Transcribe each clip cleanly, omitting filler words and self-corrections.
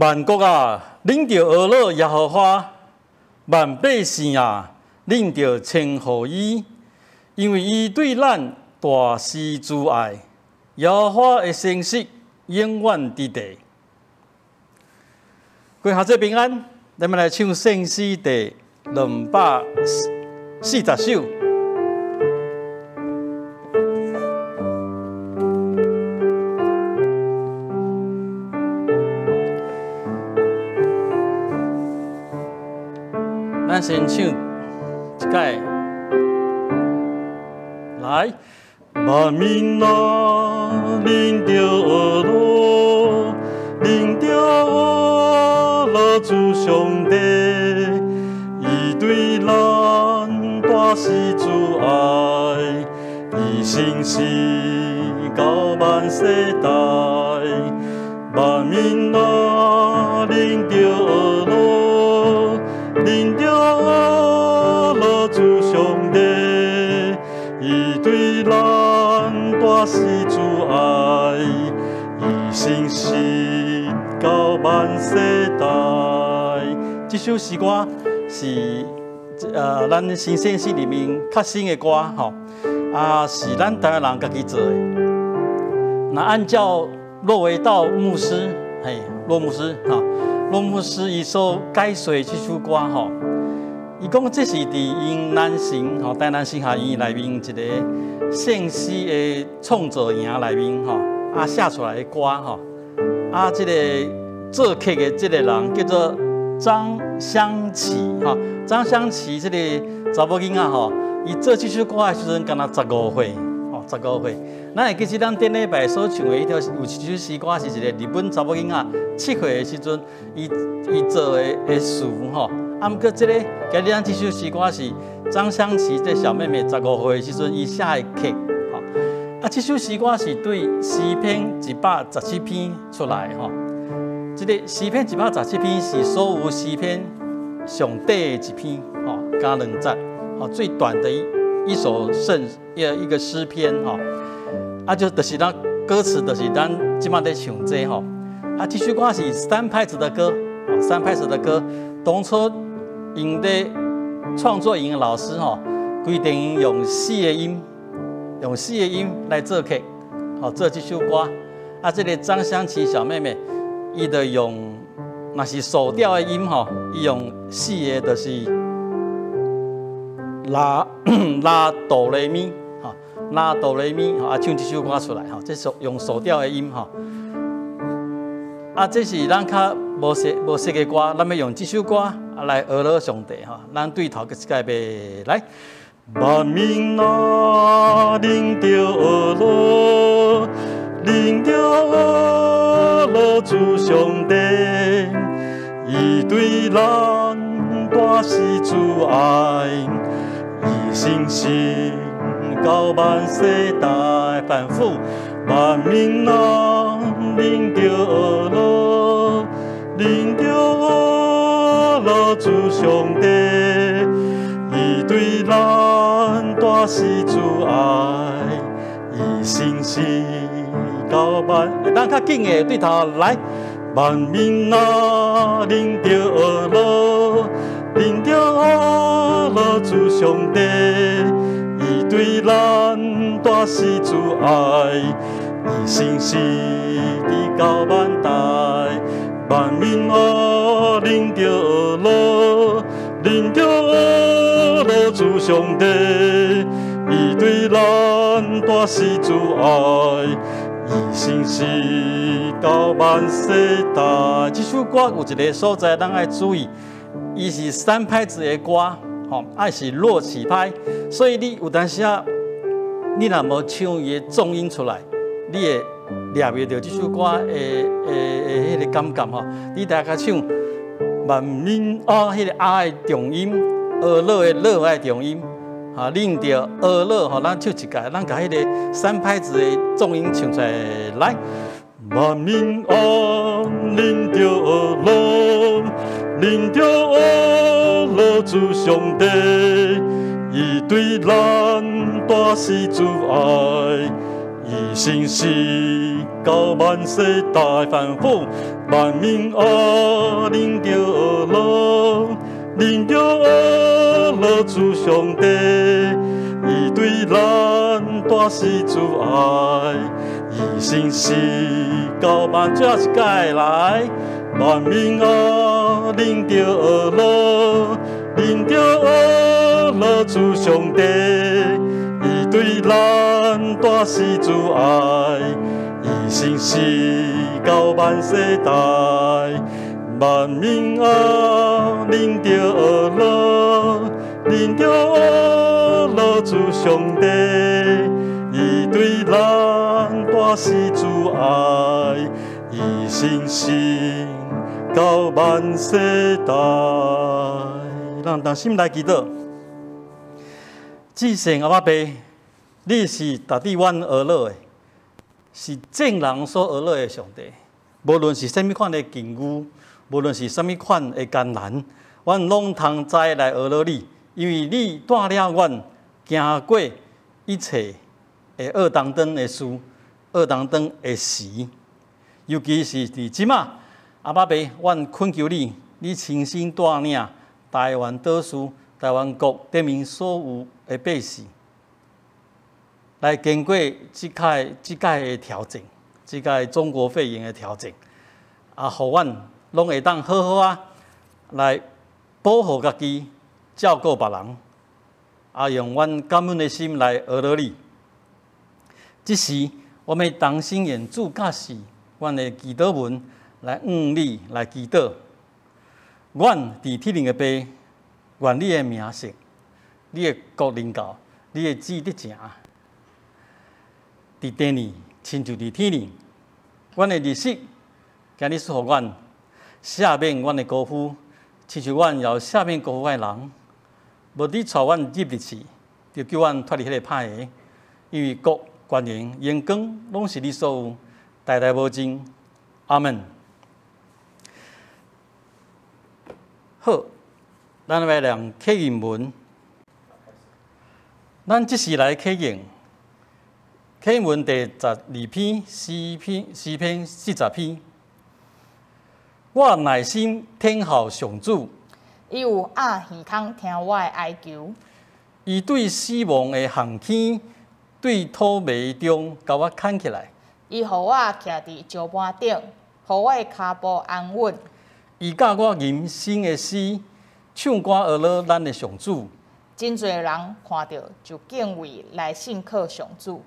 萬國啊，恁著呵咾耶和華；萬百姓啊，恁著稱呼伊，因為伊對咱大施慈愛。耶和華的誠實永遠佇地。各位學者平安，咱們來唱聖詩第240首。咱先唱一擺，來。萬民啊，恁著呵咾，恁著呵咾主上帝，伊對咱大施慈愛，伊誠實到萬世代。萬民啊，恁著呵咾，恁著呵咾主上帝，伊對咱大施慈愛，伊誠實到萬世代。這首詩歌是咱新聖詩裡面較新的歌吼，啊是咱台灣人家己做的。那按照駱維道牧師，嘿，駱牧師哈，駱牧師伊所解說這首歌吼，伊講這是佇𪜶南神吼，台南神學院內面一個聖詩的創作營內面吼，啊寫出來的歌吼，啊這個作曲的這個人叫做張香琪吼，張香琪這個查某囡仔吼，伊做這首歌的時陣，敢若十五歲，吼，十五歲。咱會記得咱頂禮拜所唱的彼條有一首詩歌，是一個日本查某囡仔7歲的時陣，伊做的詞吼。啊，毋過這個今日咱這首詩歌是張香琪這小妹妹十五歲的時陣，伊寫的曲吼。啊，這首詩歌是對詩篇117篇出來吼。這個詩篇一百十七篇是所有詩篇上短的一篇吼，加兩節吼，最短的一首聖一個詩篇吼。啊，就是咱歌詞，就是咱這馬咧唱這吼。啊，這首歌是三拍子的歌，三拍子的歌。當初𪜶咧創作營的老師吼，規定用四個音，用四個音來作曲，吼做這首歌。啊，這個張香琪小妹妹，伊就用若是手調的音吼，伊用四個就是拉拉哆來咪。拉哆來咪，啊，唱這首歌出來，吼，這是用手調的音，吼。啊，這是咱較無識無識的歌，咱欲用這首歌啊來呵咾上帝，吼。咱對頭閣一擺來。萬民啊，恁著呵咾，恁著呵咾主上帝，伊對咱大施慈愛，伊誠實到萬世代，反覆萬民啊，恁著呵咾，恁著呵咾主上帝，伊對咱大施慈愛，伊誠實到萬。咱較緊的對頭來，萬民啊，恁著呵咾，恁著呵咾主上帝。伊對咱大施慈愛，伊誠實直到萬代。萬民啊，恁著呵咾，恁著呵咾主上帝。伊對咱大施慈愛，伊誠實到萬世代。這首歌有一個所在，咱愛注意，伊是三拍子的歌。吼，愛是弱起拍，所以你有當時啊，你若無唱伊的重音出來，你會掠袂著這首歌的彼個感覺吼。你大家唱萬民啊，彼個啊的重音，呵咾的咾的重音，哈，恁著呵咾吼，咱唱一擺，咱共彼個三拍子的重音唱出來，來。萬民啊，恁著呵咾，恁著呵咾主上帝，伊對咱大施慈愛，伊信實到萬世代萬福，萬民啊，恁著學樂，恁著學樂主上帝，伊對咱大施慈愛，伊信實到萬最後一擺來，萬民啊，恁著學樂，恁著學樂主上帝，伊對咱大施慈愛，伊信實到萬世代。萬民啊，恁著學樂，恁著學樂主上帝，伊對咱大施慈愛，伊信實到萬世代。咱同心來祈禱。至聖阿爸父，你是值得阮學樂的，是眾人所學樂的上帝。無論是啥物款的境遇，無論是啥物款的艱難，阮攏通知來學樂你，因為你帶領阮行過一切的惡當中的事，惡當中的時。尤其是佇這馬，阿爸父，阮懇求你，你親身帶領台灣島嶼、台灣國頂面所有的百姓，來經過這擺的挑戰，這擺中國肺炎的挑戰，啊，予阮攏會當好好啊來保護家己，照顧別人，啊，用阮感恩的心來學樂你。這時，我們同心願主教示阮的祈禱文來向你來祈禱。阮佇天靈的父，願你的名聖，你的國臨到，你的旨得成。佇地裡，親像佇天裡。阮的日食，今日賜予阮，赦免阮的過犯，親像阮也有赦免過犯的人。毋得帶阮入入試，著救阮脫離彼个歹的。因為國、權榮、榮光，攏是你所有，代代無盡。阿門。好，咱來念啟應文。咱這時來啟應，啟應文第12篇詩篇詩篇40篇。我耐心等候上主，伊有掩耳孔聽我的哀求。伊對死亡的陷坑，對土迷中共我牽起來。伊予我徛佇石盤頂，予我的跤步安穩。伊教我吟新的詩，唱歌學樂咱的上主。真濟人看著就敬畏來信靠上主。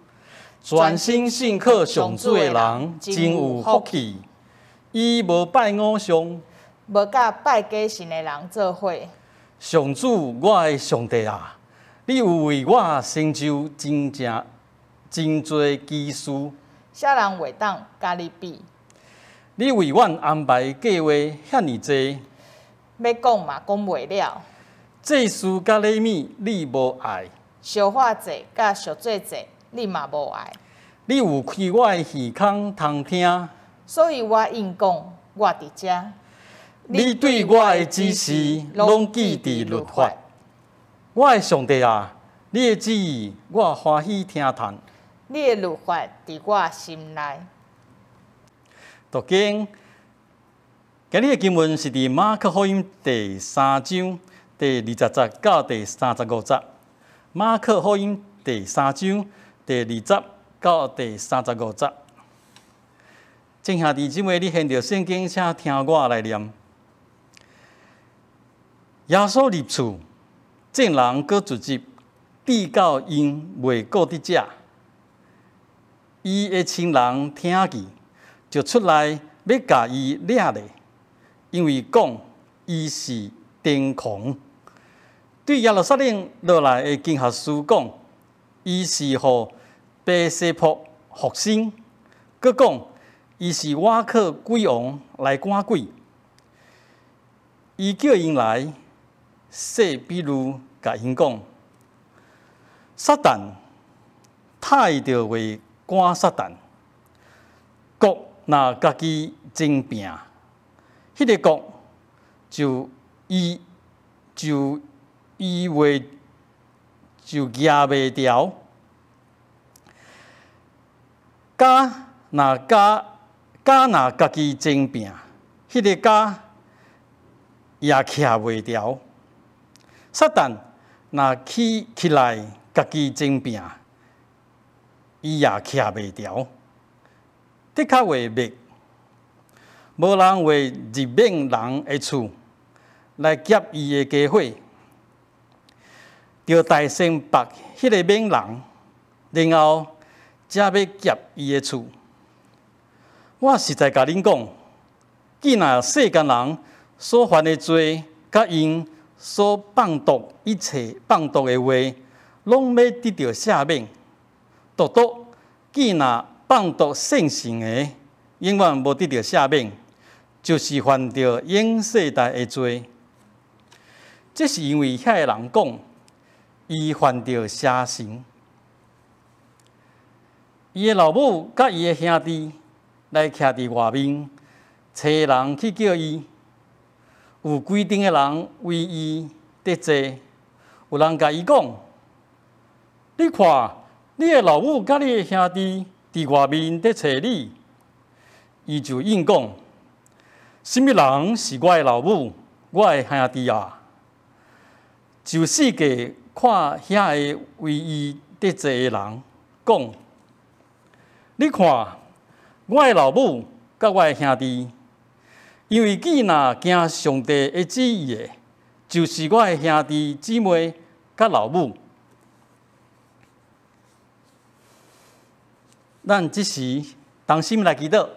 全心信靠上主的人真有福氣。伊無拜偶像，無佮拜假神的人做伙。上主，我的上帝啊，你有為我成就真正真濟奇事。啥人會當佮你比？你為阮安排計劃遐爾濟，欲講嘛講袂了。祭司佮禮物你無愛，燒火祭佮贖罪祭你嘛無愛。你有開我的耳孔通聽，所以我應講，我佇遮。你對我的指示攏記佇律法。我的上帝啊，你的旨意我歡喜聽嘆。你的律法佇我心內。讀經，今日的經文是佇馬可福音第三章第20節到第35節。馬可福音第三章第20到第35節。眾兄弟姊妹，你掀著聖經，請聽我來念。耶穌入厝，眾人閣聚集，至到𪜶袂顧得食。伊的親人聽見，就出來欲共伊掠咧，因為講伊是癲狂。對耶路撒冷落來的經學師講，伊是予別西卜附身，閣講伊是倚靠鬼王來趕鬼。伊叫𪜶來，設比喻，共𪜶講：撒旦刣著會趕撒旦，國若家己爭拚，彼个國就伊袂就徛袂牢。家若家家若家己爭拚，彼個家也徛袂牢。撒旦若起起來家己爭拚，伊也徛袂牢，的確會滅。無人會入免人的厝來劫伊的家伙，著代先縛彼个免人，然後才欲劫伊的厝。我實在共恁講，既若世間人所犯的罪，佮𪜶所放蕩一切放蕩的話，攏欲得著赦免；獨獨既若放蕩聖神的，永遠無得著赦免，就是犯著永世代的罪。這是因為遐个人講，伊犯著邪神。伊的老母佮伊的兄弟來徛佇外面，差人去叫伊。有幾陣的人圍伊佇坐，有人共伊講：你看，你的老母佮你的兄弟佇外面佇揣你。伊就應講：啥物人是我的老母，我的兄弟啊？就四界看遐個圍伊佇坐的人，講：你看，我的老母佮我的兄弟，因為既若行上帝的旨意的，就是我的兄弟姊妹佮老母。咱這時同心來祈禱。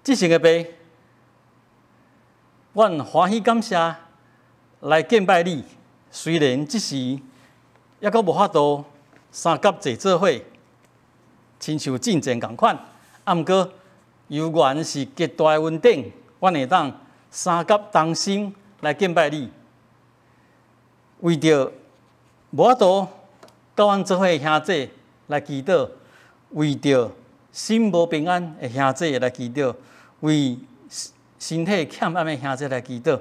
至聖的父，阮歡喜感謝來敬拜你。雖然這時猶閣無法度三佮坐做伙，親像進前仝款，啊，毋過猶原是極大的恩典，阮會當三佮同心來敬拜你。為著無法度佮阮做伙的兄弟來祈禱，為著心無平安的兄弟來祈禱，為身體欠暗的兄弟來祈禱。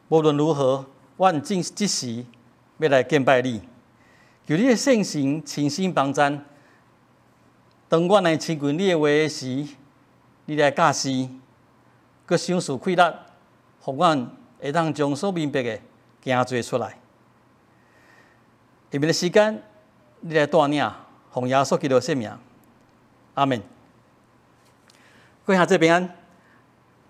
無論如何，阮這這時欲來敬拜你，求你的聖神親身幫贊。當阮來親近你的話的時，你來教示，閣賞賜氣力，予阮會當將所明白的行做出來。下面的時間，你來帶領，奉耶穌基督聖名，阿門。各位兄弟平安。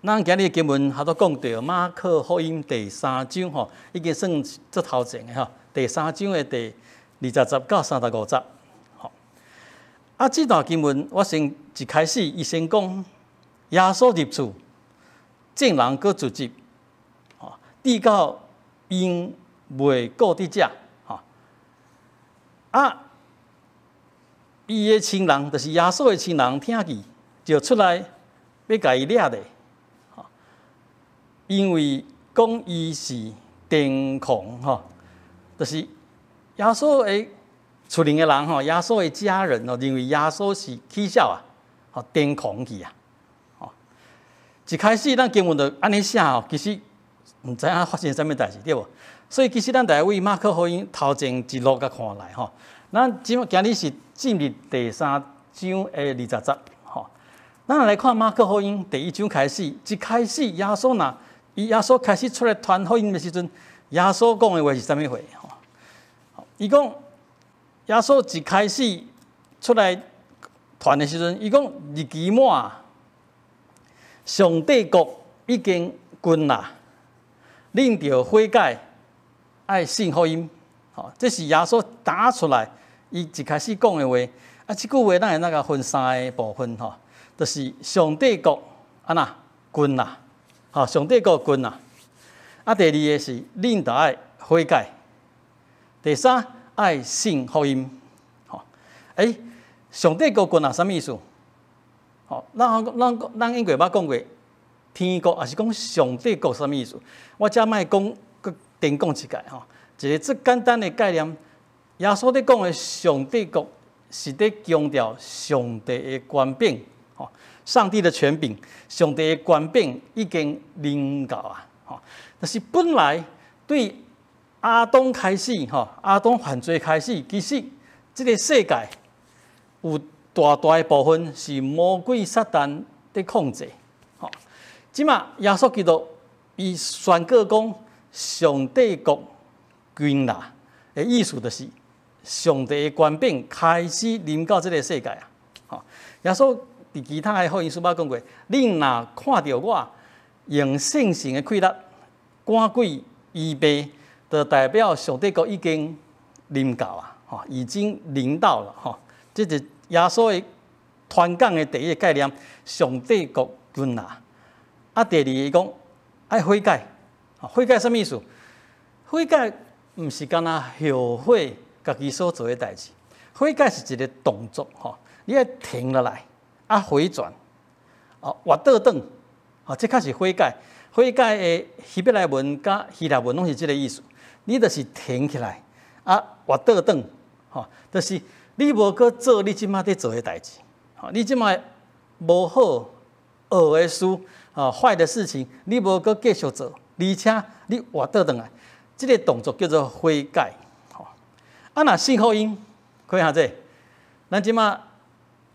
咱今日經文還都講著馬可福音第三章吼，已經算足頭前的吼。第三章的第20節到35節，吼。啊，這段經文我先一開始，伊先講耶穌入厝，眾人閣聚集，吼，直到𪜶袂顧佇遮，吼。啊，伊的親人，就是耶穌的親人，聽見就出來欲共伊掠咧。因為講伊是癲狂吼，就是耶穌的厝裡的人吼，耶穌的家人哦，認為耶穌是起痟啊，吼癲狂去啊，吼。一開始咱經文就按呢寫吼，其實毋知影發生啥物代誌對無？所以其實咱著愛為馬可福音頭前一路共看來吼。咱今今日是進入第三章的20節吼。咱來看馬可福音第一章開始，一開始耶穌若伊耶穌開始出來傳福音的時陣，耶穌講的話是啥物話？吼，伊講耶穌一開始出來傳的時陣，伊講日期滿，上帝國已經近啦，恁著悔改，愛信福音。吼，這是耶穌打出來，伊一開始講的話。啊，這句話咱會當共分三個部分吼，就是上帝國按怎近啦。吼，上帝國近啦。啊，第二个是恁著愛悔改。第三，愛信福音。吼，欸，上帝國近啊，啥物意思？吼，咱咱咱應該捌講過，天國抑是講上帝國啥物意思？我遮莫講，閣重講一擺吼，一个最簡單的概念，耶穌佇講的上帝國是佇強調上帝的權柄，吼。上帝的權柄，上帝的權柄已經臨到啊！吼，但是本來對亞當開始吼，亞當犯罪開始，其實這个世界有大大的部分是魔鬼撒旦佇控制。吼，這馬耶穌基督伊宣告講，上帝國近啦的意思就是上帝的權柄開始臨到這个世界啊！吼，耶穌佇其他的福音書捌講過，恁若看著我用聖神的氣力趕鬼醫病，就代表上帝國已經臨到啊！吼，已經臨到了吼。這是耶穌的傳講的第一個概念，上帝國近啦。啊，第二個伊講愛悔改，悔改啥物意思？悔改毋是干焦後悔家己所做的代誌，悔改是一个動作吼，你愛停落來，啊回轉，哦，活倒轉，吼，這較是悔改。悔改的希伯來文佮希臘文攏是這个意思。你就是停起來，啊，活倒轉，吼，就是你無閣做你這馬佇做的代誌，吼，你這馬無好惡的事，吼，壞的事情，你無閣繼續做，而且你活倒轉來，這个動作叫做悔改，吼。啊，若信福音，可以下這，咱這馬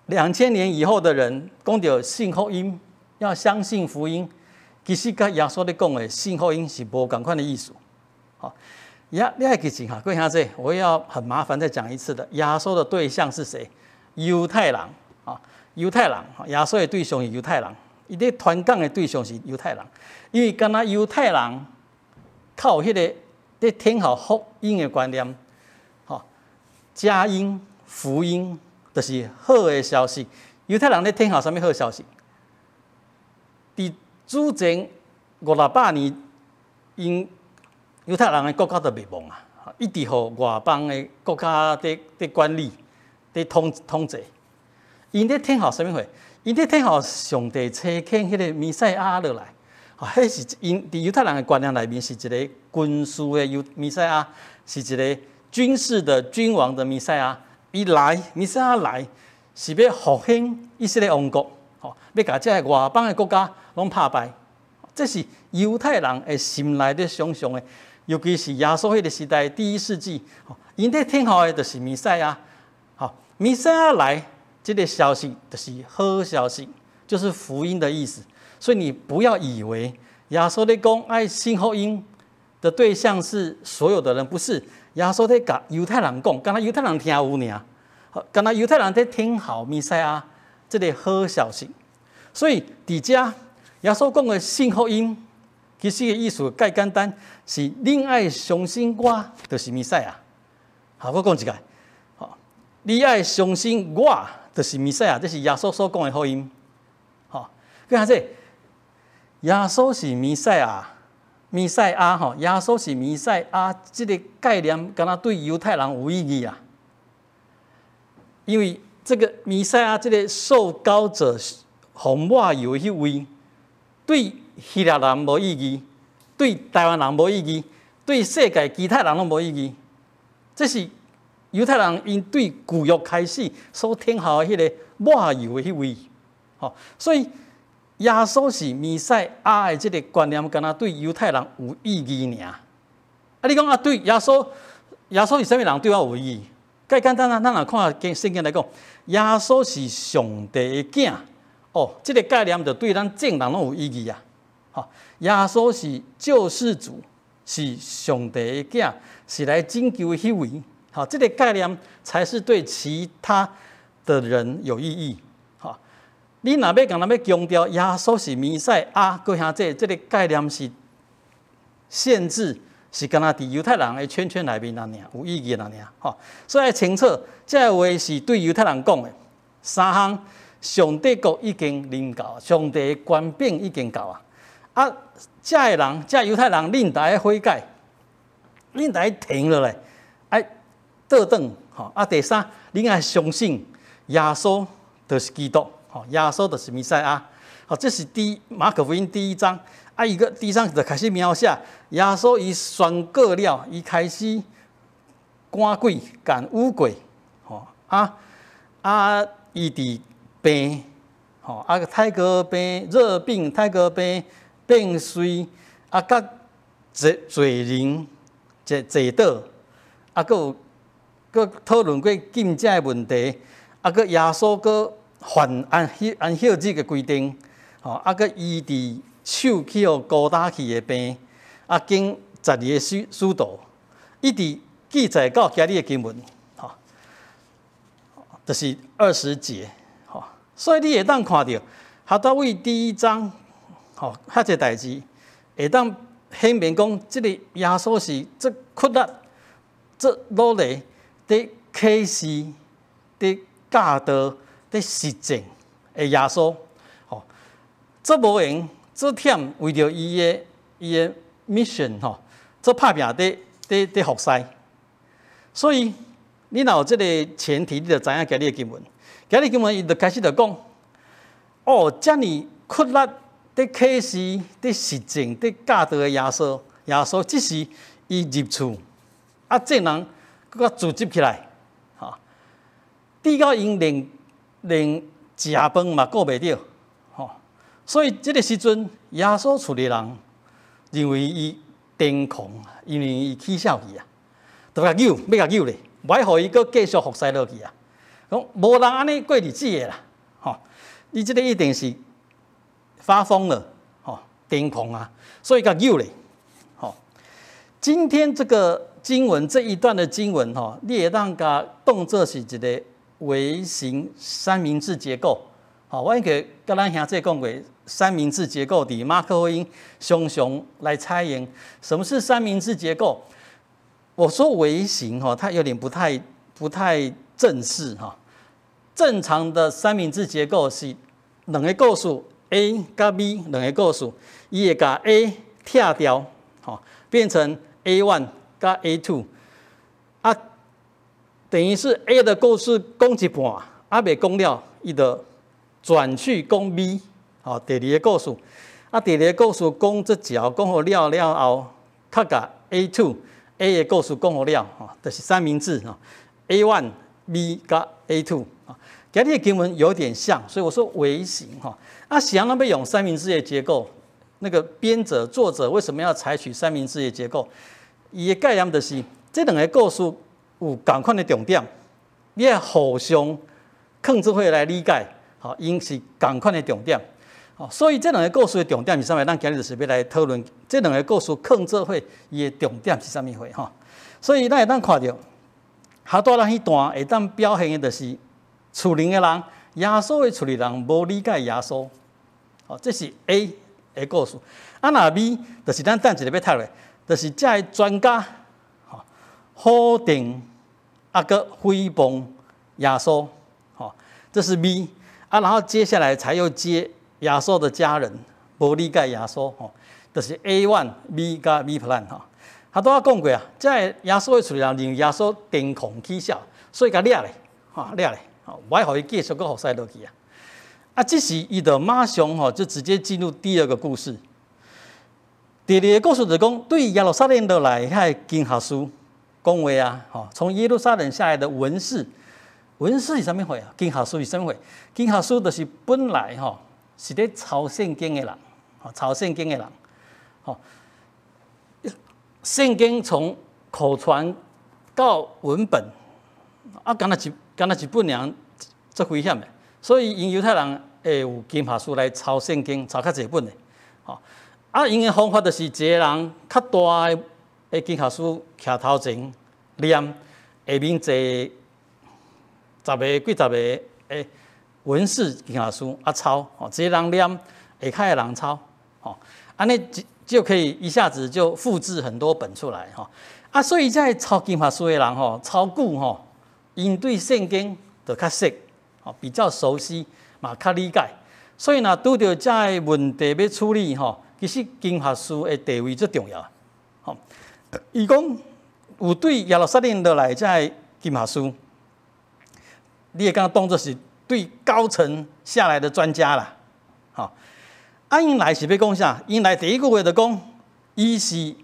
2000年以後的人講著信福音，要相信福音，其實佮耶穌咧講的信福音是無仝款的意思，吼。呀，你愛記住哈，各位兄弟，我要很麻煩再講一次的。耶穌的對象是誰？猶太人啊，猶太人。耶穌的對象是猶太人，伊咧傳講的對象是猶太人，因為干焦猶太人較有彼个佇聽候福音的觀念，吼，佳音、福音，就是好的消息。猶太人咧聽候啥物好消息？佇主前五六百年，𪜶猶太人的國家就滅亡啊！一直予外邦的國家佇管理、佇統治。𪜶咧聽候啥物貨？𪜶咧聽候上帝差遣彼个彌賽亞落來。彼是𪜶佇猶太人的觀念內面是一个軍事的猶彌賽亞，是一个軍事的君王的彌賽亞。伊來，彌賽亞來是欲復興以色列王國，吼，欲共這个外邦的國家攏拍敗。這是猶太人的心內咧想象的。尤其是耶穌彼个時代，第一世紀，𪜶咧聽候的就是彌賽亞。吼，彌賽亞來，這个消息就是好消息，就是福音的意思。所以你不要以為耶穌咧講愛信福音的對象是所有的人，不是。耶穌咧共猶太人講，干焦猶太人聽有爾，干焦猶太人佇聽候彌賽亞這个好消息。所以佇遮耶穌講的信福音，其實个意思較簡單，是恁愛相信我，就是彌賽亞。好，我講一擺，吼，你愛相信我，就是彌賽亞，這是耶穌所講的福音。吼，閣下這，耶穌是彌賽亞，彌賽亞吼，耶穌是彌賽亞，這个概念敢若對猶太人有意義啊？因為這個彌賽亞，這个受膏者，予抹油的彼位，對希臘人無意義，對台灣人無意義，對世界其他人攏無意義。這是猶太人𪜶對舊約開始所聽候的彼个抹油的彼位，吼，所以耶穌是彌賽亞的這个觀念，敢若對猶太人有意義爾。啊，你講啊，對耶穌，耶穌是啥物人對我有意義？較簡單啊，咱若看經聖經來講，耶穌是上帝的囝，哦，這个概念就對咱眾人攏有意義啊。吼，耶穌是救世主，是上帝的囝，是來拯救的彼位。好，這个概念才是對其他的人有意義。吼，你若欲共人欲強調耶穌是彌賽亞，閣兄弟，這个概念是限制，是干焦佇猶太人的圈圈內面爾，有意義爾。吼，所以愛清楚，這个話是對猶太人講的。三項，上帝國已經臨到，上帝的權柄已經到啊！啊，這个人，這猶太人，恁著愛悔改，恁著愛停落來，愛倒轉，吼！啊，第三，恁愛相信耶穌就是基督，吼，耶穌就是彌賽亞。好，這是第馬可福音第一章。啊，伊閣第一章就開始描寫耶穌伊宣告了，伊開始趕鬼趕污鬼，吼啊啊！醫治病，吼啊，大哥病、熱病、大哥病、變衰啊，佮罪罪人，坐坐倒，啊，閣有閣討論過禁食的問題，啊，閣耶穌閣犯安息日的規定，吼，啊，閣醫治手去予箍打去的病，啊，經十二个使徒，一直記載到今日的經文，吼，就是20節，吼，所以你會當看著，哈達為第一章，吼，遐濟代誌，會當顯明講，這個耶穌是足苦力、足努力，佇啟示、佇教導、佇實踐的耶穌，吼，足無閒、足忝，為著伊的 mission 吼，足拍拚佇服侍。所以你若有這個前提，你就知影今日的經文。今日經文伊就開始就講，哦，遮爾苦力佇啟示、佇實踐、佇教導的耶穌，耶穌這時伊入厝，啊，眾人閣較聚集起來，吼，直到𪜶連食飯嘛顧袂著，吼，所以這個時陣，耶穌厝裡人認為伊癲狂，因為伊起痟去啊，就共搝，欲共搝咧，無愛予伊閣繼續服侍落去啊。講無人按呢過日子的啦，吼，你這個一定是發瘋了，吼，癲狂啊，所以共搝咧，吼。今天這個經文這一段的經文，吼，你會當共當做是一個微型三明治結構，吼，我應該佮咱兄弟講過，三明治結構佇馬可福音常常來採用。什麼是三明治結構？我說微型，吼，它有點不太正式，哈。正常的三明治結構是兩個故事 A 佮 B 兩個故事，伊會共 A 拆掉，吼，變成 A1 佮 A2，啊，等於是 A 的故事講一半，啊未講了，伊就轉去講 B，吼，第二个故事，啊，第二个故事講這條講予了了後，較共 A2 A 的故事講予了，吼，就是三明治，吼，A1 B 佮 A2 啊，今日的經文有點像，所以我說微型哈。啊，是按怎欲用三明治的結構，那個編者作者為什麼要採取三明治的結構？伊的概念就是，這兩个故事有仝款的重點，你愛互相囥做伙來理解，吼，𪜶是仝款的重點。所以這兩个故事的重點是啥物？咱今日就是欲來討論這兩个故事囥做伙，伊的重點是啥物貨吼。所以咱會當看著，哈多咱彼段會當表現的，就是厝裡的人，耶穌的厝裡人無理解耶穌，哦，這是 A 的故事。啊，若 B 就是咱等一下欲讀的，就是這个專家，吼，否定啊，閣誹謗耶穌，吼，這是 B。啊，然後接下來才又接耶穌的家人無理解耶穌，吼，就是 A one、B 佮 B plan 吼。他拄仔講過啊，這个耶穌的厝裡人認為耶穌癲狂起痟，所以共掠咧，吼，掠咧，吼，無愛予伊繼續閣服侍落去啊。啊，這時伊就馬上吼就直接進入第二個故事。第二個故事就講，對耶路撒冷落來遐个經學師講話啊，吼，從耶路撒冷下來的文士，文士是啥物貨啊？經學師是啥物貨？經學師就是本來吼是咧抄聖經的人，吼，抄聖經的人，吼。聖經從口傳到文本，啊，敢若一本爾，足危險的。所以𪜶猶太人會有經學師來抄聖經，抄較濟本的，吼。啊，𪜶的方法就是一個人較大的的經學師徛頭前念，下面坐十个幾十个的文士經學師啊抄，吼，一個人念，下跤的人抄，吼，按呢就可以一下子就複製很多本出來，吼。啊，所以這个抄經學師的人吼，抄久吼，𪜶對聖經就較熟，吼，比較熟悉嘛，較理解。所以若拄著這个問題欲處理吼，其實經學師的地位最重要。吼，伊講有對耶路撒冷落來這个經學師，你會當當做是對高層下來的專家啦，吼。啊，𪜶來是欲講啥？𪜶來第一句話就講，伊是予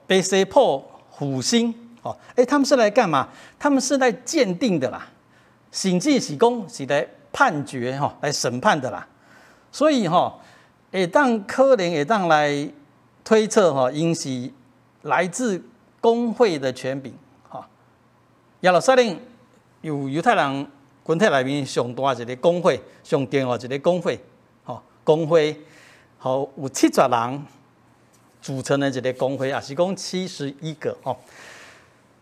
白西卜附身，吼，欸，他們是來幹嘛？他們是來鑑定的啦，甚至是講是來判決吼，來審判的啦。所以吼，會當可能會當來推測吼，𪜶是來自公會的權柄，哈。耶路撒冷有猶太人群體內面上大一个公會，上重要一个公會，吼，公會，吼有70人組成的一个公會，也是講71個，吼。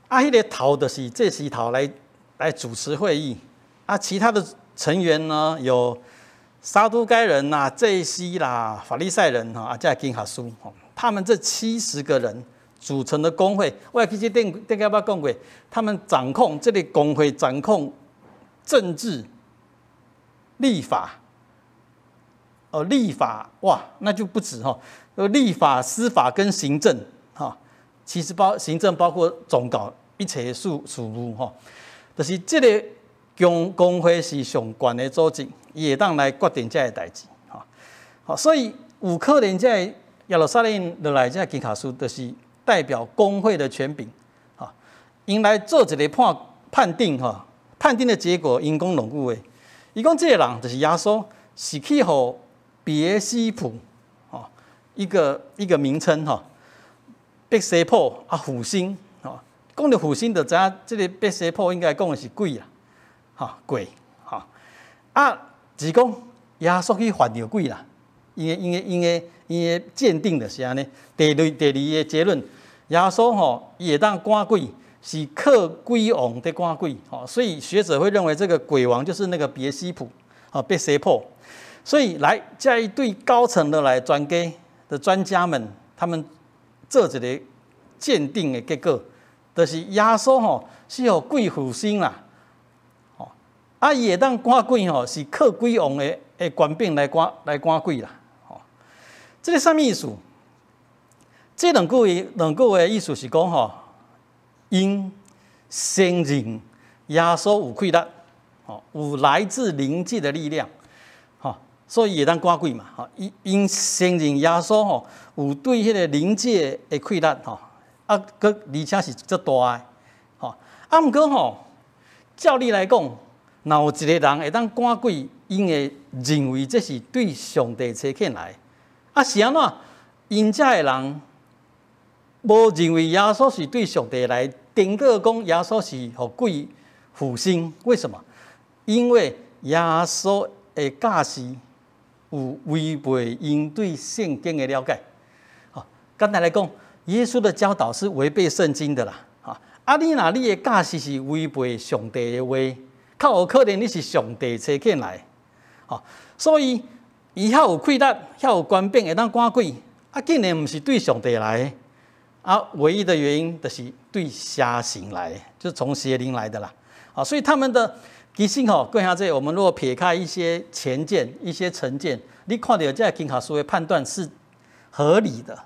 啊，彼个頭就是祭司頭來主持會議，啊，其他的成員呢有撒都該人啦、祭司啦、法利賽人吼，啊，這經學師，吼，他們這70個人組成的公會，我其實頂頂下捌講過，他們掌控這个公會，掌控政治、立法，哦，立法哇，那就不止哈，立法、司法跟行政，哈，其實包行政包括宗教一切事務吼，就是這个公會是上懸的組織，伊會當來決定這个代誌，吼，好，所以有可能這个耶路撒冷落來這个經學師，就是代表公會的權柄，吼，𪜶來做一个判定吼，判定的結果，𪜶講兩句話，伊講這个人就是耶穌，是去予別西卜，吼，一個名稱吼，別西卜啊，附身，吼，講著附身就知影，這个別西卜應該講的是鬼啦，吼，鬼，吼，啊，是講耶穌去犯著鬼啦，𪜶的鑑定就是按呢。第二个結論，耶穌吼，伊會當趕鬼，是靠鬼王佇趕鬼，吼，所以學者會認為這個鬼王就是那個別西卜，吼，別西卜。所以來這一對高層的來專家的專家們，他們做一个鑑定的結果，就是耶穌吼是予鬼附身啦，吼，啊，伊會當趕鬼吼，是靠鬼王的權柄來趕鬼啦，吼，這个啥物意思？這兩句話的意思是講吼，𪜶承認耶穌有氣力，吼，有來自靈界的力量，吼，所以會當趕鬼嘛，吼，𪜶承認耶穌吼有對彼个靈界的氣力，吼，啊，閣而且是足大的，吼，啊，毋過吼，照理來講，若有一个人會當趕鬼，𪜶會認為這是對上帝差遣來，啊，是按怎？𪜶遮的人無認為耶穌是對上帝來，顛倒講耶穌是予鬼附身，為什麼？因為耶穌的教示有違背𪜶對聖經的了解。好，簡單來講，耶穌的教導是違背聖經的啦。啊，你若你的教示是違背上帝的話，較有可能你是上帝差遣來。吼，所以伊遐有氣力，遐有權柄會當趕鬼，啊，竟然毋是對上帝來的。啊，唯一的原因就是對邪神來，就是從邪靈來的啦。啊，所以他們的其實吼，各位兄弟，我們如果撇開一些前見、一些成見，你看著這个經學師的判斷是合理的、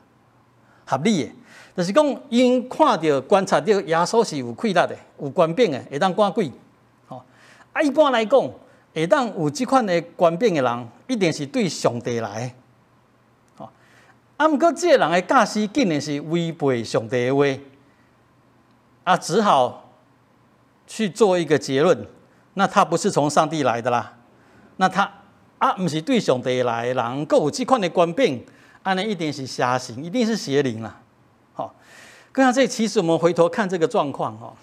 合理的。就是講，𪜶看著觀察著耶穌是有氣力的、有權柄的，會當趕鬼。吼，啊，一般來講，會當有這款的權柄的人，一定是對上帝來的。啊，毋過這个人的教示竟然是違背上帝的話，啊，只好去做一個結論，那他不是從上帝來的啦，那他啊，毋是對上帝來的人，閣有這款的權柄，按呢一定是邪神，一定是邪靈啦。吼，閣下這其實我們回頭看這個狀況吼，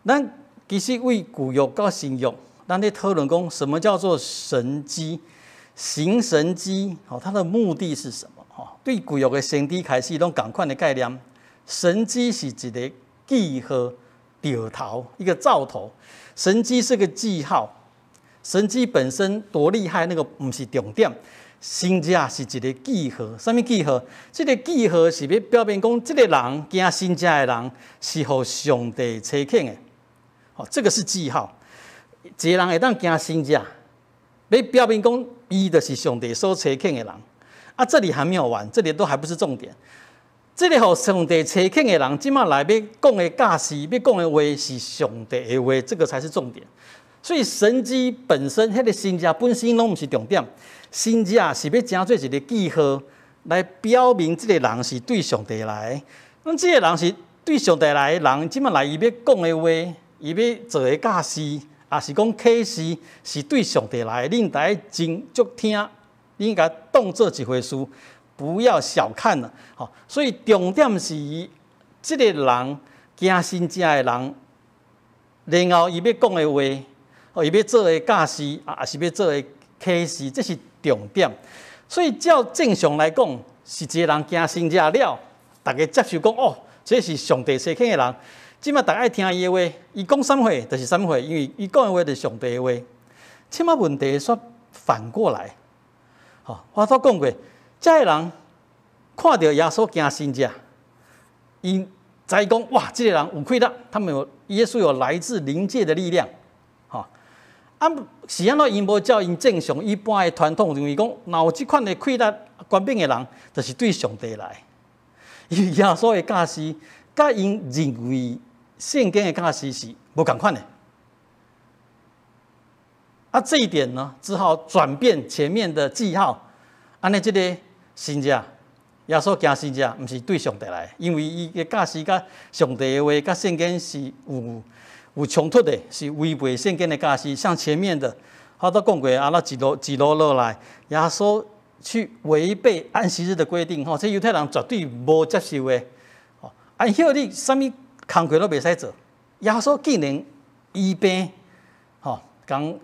咱其實為舊約到新約，咱咧討論講什麼叫做神蹟，行神蹟，吼，它的目的是什麼？吼，對舊約的先知開始攏仝款的概念，神蹟是一个記號、兆頭，一個兆頭。神蹟是個記號，神蹟本身多厲害，那個毋是重點。神蹟是一个記號，啥物記號？這个記號是欲表明講，這个人行神蹟的人是予上帝差遣的。吼，這個是記號。一个人會當行神蹟，欲表明講，伊就是上帝所差遣的人。啊，這裡還沒有完，這裡都還不是重點。這个予上帝差遣的人，這馬來欲講的教示，欲講的話是上帝的話，這個才是重點。所以神蹟本身，彼个神蹟本身攏毋是重點，神蹟是欲成做一个記號，來表明這个人是對上帝來的。那這个人是對上帝來的人，這馬來伊欲講的話，伊欲做的教示，抑是講啟示，是對上帝來的。恁著真足聽，你應該當做一回事，不要小看了。吼，所以重點是這个人行神跡的人，然後伊欲講的話，哦，伊欲做的教示，啊，抑是欲做的啟示，這是重點。所以照正常來講，是一个人行神跡了，逐家接受講哦，這是上帝差遣的人。這馬逐家愛聽伊的話，伊講啥物話就是啥物話，因為伊講的話就是上帝的話。這馬問題煞反過來，吼，我拄講過，這个人看著耶穌行神跡，𪜶知講哇，這个人有氣力，他們有耶穌有來自靈界的力量，吼。啊，是按怎𪜶無照𪜶正常一般的傳統認為講，若有這款的氣力權柄的人，就是對上帝來。因為耶穌的教示，佮𪜶認為聖經的教示是無仝款的。啊，這一點呢，只好轉變前面的記號。按呢，這个神跡，耶穌行神跡，毋是對上帝來，因為伊的教示佮上帝的話，佮聖經是有衝突的，是違背聖經的教示。像前面的，我都講過，啊，那一路一路落來，耶穌去違背安息日的規定，吼，這猶太人絕對無接受的。吼，安息日啥物工課攏袂使做，耶穌竟然醫病，吼，講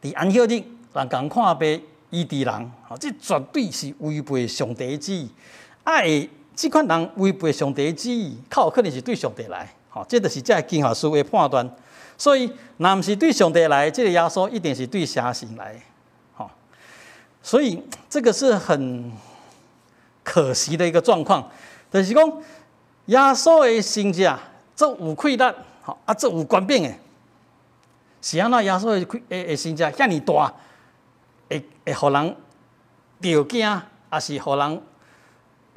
佇安息日人共看病醫治人，吼，這絕對是違背上帝的旨意。啊，會這款人違背上帝的旨意，較有可能是對上帝來，吼，這就是這个經學師的判斷。所以，若毋是對上帝來，這个耶穌一定是對邪神來，吼。所以這個是很可惜的一個狀況，就是講耶穌的神跡足有氣力，吼，啊，足有權柄的，是按怎耶穌的神跡遐爾大，會予人著驚，抑是予人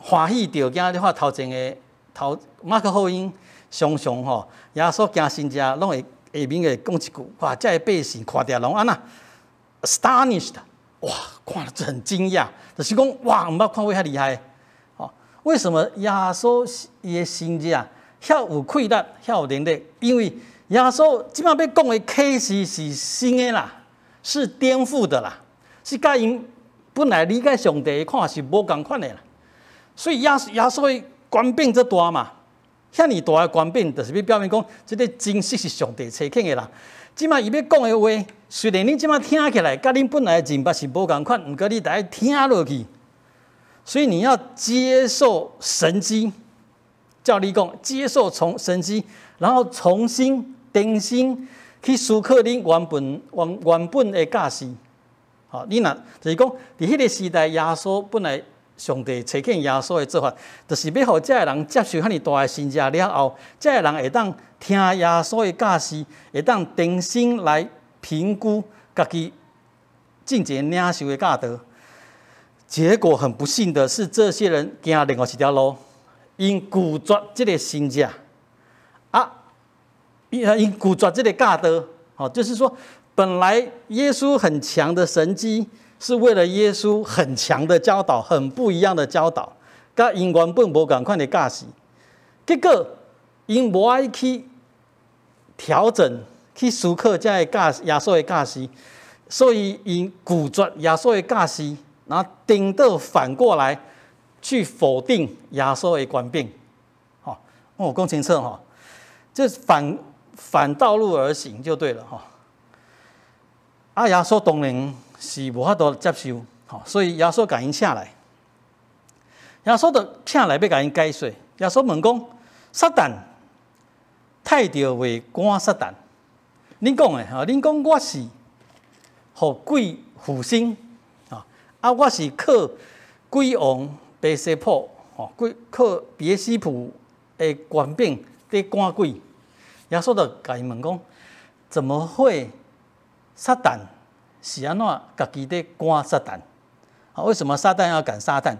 歡喜著驚？你看頭前的頭馬可福音常常吼，耶穌行神跡，攏會下面會講一句，哇！這个百姓看著攏按怎 astonished，哇，看了很驚訝，就是講哇，毋捌看過遐厲害，哦，為什麼耶穌伊的神跡啊，遐有氣力，遐有能力？因為耶穌這擺欲講的啟示是新的啦，是顛覆的啦，是佮𪜶本來理解上帝的看法是無仝款的啦。所以耶穌的權柄這大嘛，遐爾大的權柄，就是欲表明講，這个真實是上帝差遣的啦。這擺伊欲講的話，雖然恁這擺聽起來，佮恁本來的認捌是無仝款，毋過你得愛聽落去。所以你要接受神蹟，照你講，接受從神蹟，然後重新重新去思考恁原本的教示。好，你若就是講，佇彼个時代，耶穌本來上帝差遣耶穌的做法，就是欲予這个人接受遐爾大的神跡了後，這个人會當聽耶穌的教示，會當重新來評估家己進前領受的教導。結果很不幸的是，這些人行另外一條路，𪜶拒絕這个神跡，啊，𪜶拒絕這个教導，吼，就是說，本來耶穌很強的神蹟，是為了耶穌很強的教導，很不一樣的教導，佮𪜶原本無仝款的教示，結果𪜶無愛去調整、去思考這个教耶穌的教示，所以𪜶拒絕耶穌的教示，然後顛倒反過來去否定耶穌的權柄，吼，我講清楚吼，這反道路而行就對了吼。啊，耶穌當然是無法度接受，吼，所以耶穌共𪜶請來，耶穌就請來欲共𪜶解說。耶穌問講：撒旦趁著袂趕撒旦？恁講的吼，恁講我是予鬼附身，啊，我是靠鬼王別西卜，吼，鬼靠別西卜的權柄佇趕鬼。耶穌就共𪜶問講：怎麼會撒旦是按怎家己佇趕撒旦？啊，為什麼撒旦要趕撒旦？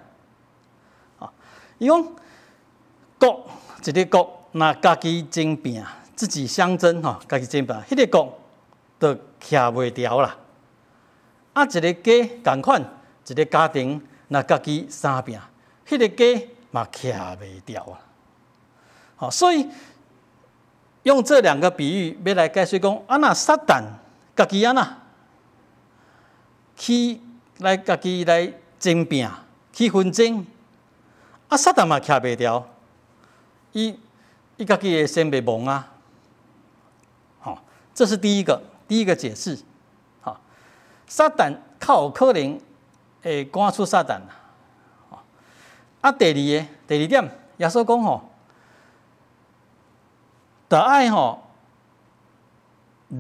啊，伊講國一个國，若家己爭拚，自己相爭吼，家己爭拚，彼个國就徛袂牢啦。啊，一个家仝款，一个家庭若家己相拚，彼个家嘛徛袂牢啊。好，所以用這兩個比喻欲來解釋講，啊，若撒旦家己按怎去來家己來爭拚，去紛爭，啊，撒旦嘛徛袂牢，伊伊家己會先袂亡啊。吼，這是第一個解釋。吼，撒旦較有可能會趕出撒旦。啊，第二个，第二點，耶穌講吼，著愛吼入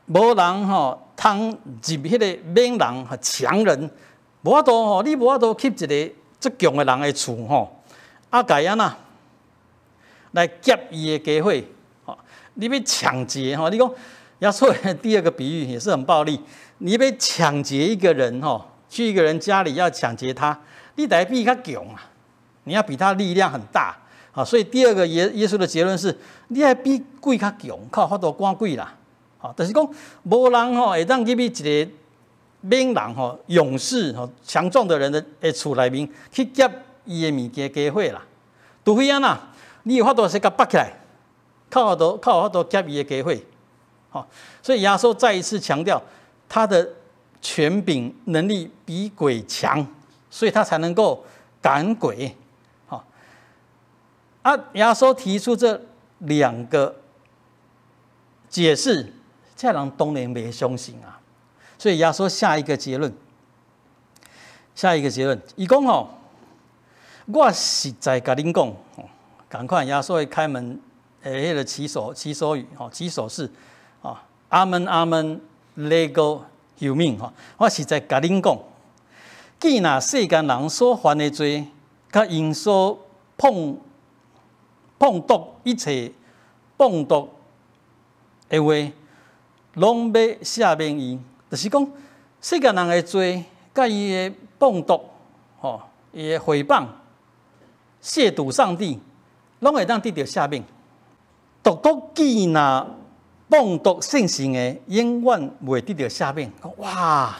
無人吼通入彼个猛人和強人，無法度吼，你無法度去一个足強的人的厝吼，啊，共伊按怎來劫伊的家伙，吼，你欲搶劫吼，你講耶穌的第二個比喻也是很暴力，你欲搶劫一個人吼，去一個人家裡要搶劫他，你得比伊較強啊，你要比他力量很大啊，所以第二個耶穌的結論是，你愛比鬼較強，較有法度趕鬼啦。吼，就是講無人吼會當入去一個猛人吼、勇士吼、強壯的人的厝內面去劫伊的物件家伙啦。除非按怎，你有法度先共縛起來，較有法度劫伊的家伙。吼，所以耶穌再一次強調他的權柄能力比鬼強。所以他才能夠趕鬼，吼啊！耶穌提出這兩個解釋，這人當然袂相信啊。所以耶穌下一個結論，下一個結論，伊講吼，我實在共恁講，仝款耶穌會開門，彼个起手語，吼，起手式，啊，阿門阿門，λέγω ὑμῖν 吼，我實在共恁講。既若世間人所犯的罪，佮𪜶所謗毒一切謗毒的話，攏欲赦免伊。就是講，世間人的罪，佮伊的謗毒，吼，伊的誹謗、褻瀆上帝，攏會當得著赦免。獨獨既若謗毒聖神的，永遠袂得著赦免。哇！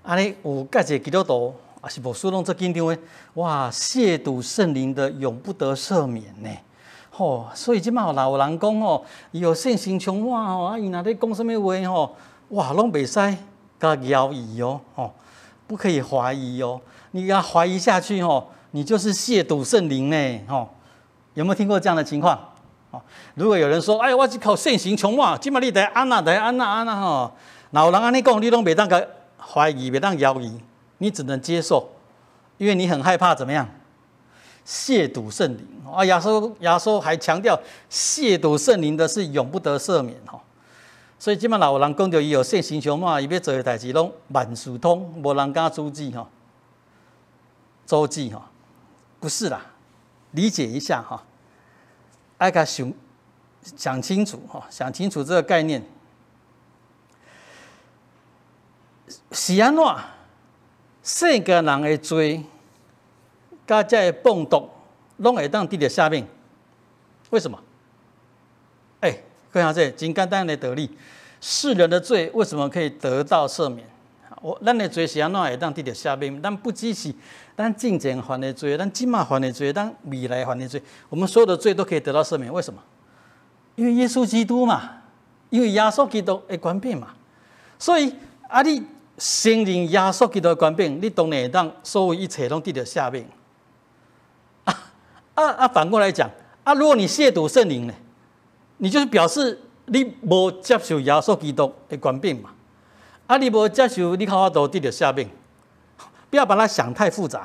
按呢有蓋一個基督徒，抑是牧師攏足緊張的，哇！褻瀆聖靈的永不得赦免呢。吼，所以這擺若有人講吼，伊予聖神充滿吼，啊，伊若咧講啥物話吼，哇，攏袂使共猶疑哦，吼，不可以懷疑哦。你共懷疑下去吼，你就是褻瀆聖靈呢，吼。有沒有聽過這樣的情況？哦，如果有人說，哎，我是靠聖神充滿，這擺你得按怎，得按怎按怎吼，若有人按呢講，你攏袂當共懷疑，袂當猶疑，你只能接受，因為你很害怕怎麼樣？褻瀆聖靈啊！耶穌還強調，褻瀆聖靈的是永不得赦免吼。所以這擺若有人講著伊有聖神充滿，伊欲做的代誌攏萬事通，無人敢阻止吼。阻止吼，不是啦，理解一下哈，愛共想想清楚哈，想清楚這個概念是按怎？世間人的罪，佮這个謗毒，攏會當得著赦免。為什麼？欸，看下這真簡單的道理。世人的罪為什麼可以得到赦免？咱的罪是按怎會當得著赦免？咱不只是咱進前犯的罪，咱這擺犯的罪，咱未來犯的罪，我們所有的罪都可以得到赦免。為什麼？因為耶穌基督嘛，因為耶穌基督的權柄嘛。所以啊，你承認耶穌基督的權柄，你當然會當所有一切攏得著赦免。啊啊啊！反過來講，啊，如果你褻瀆聖靈呢，你就是表示你無接受耶穌基督的權柄嘛。啊，你無接受，你較有法度得著赦免。不要把它想太複雜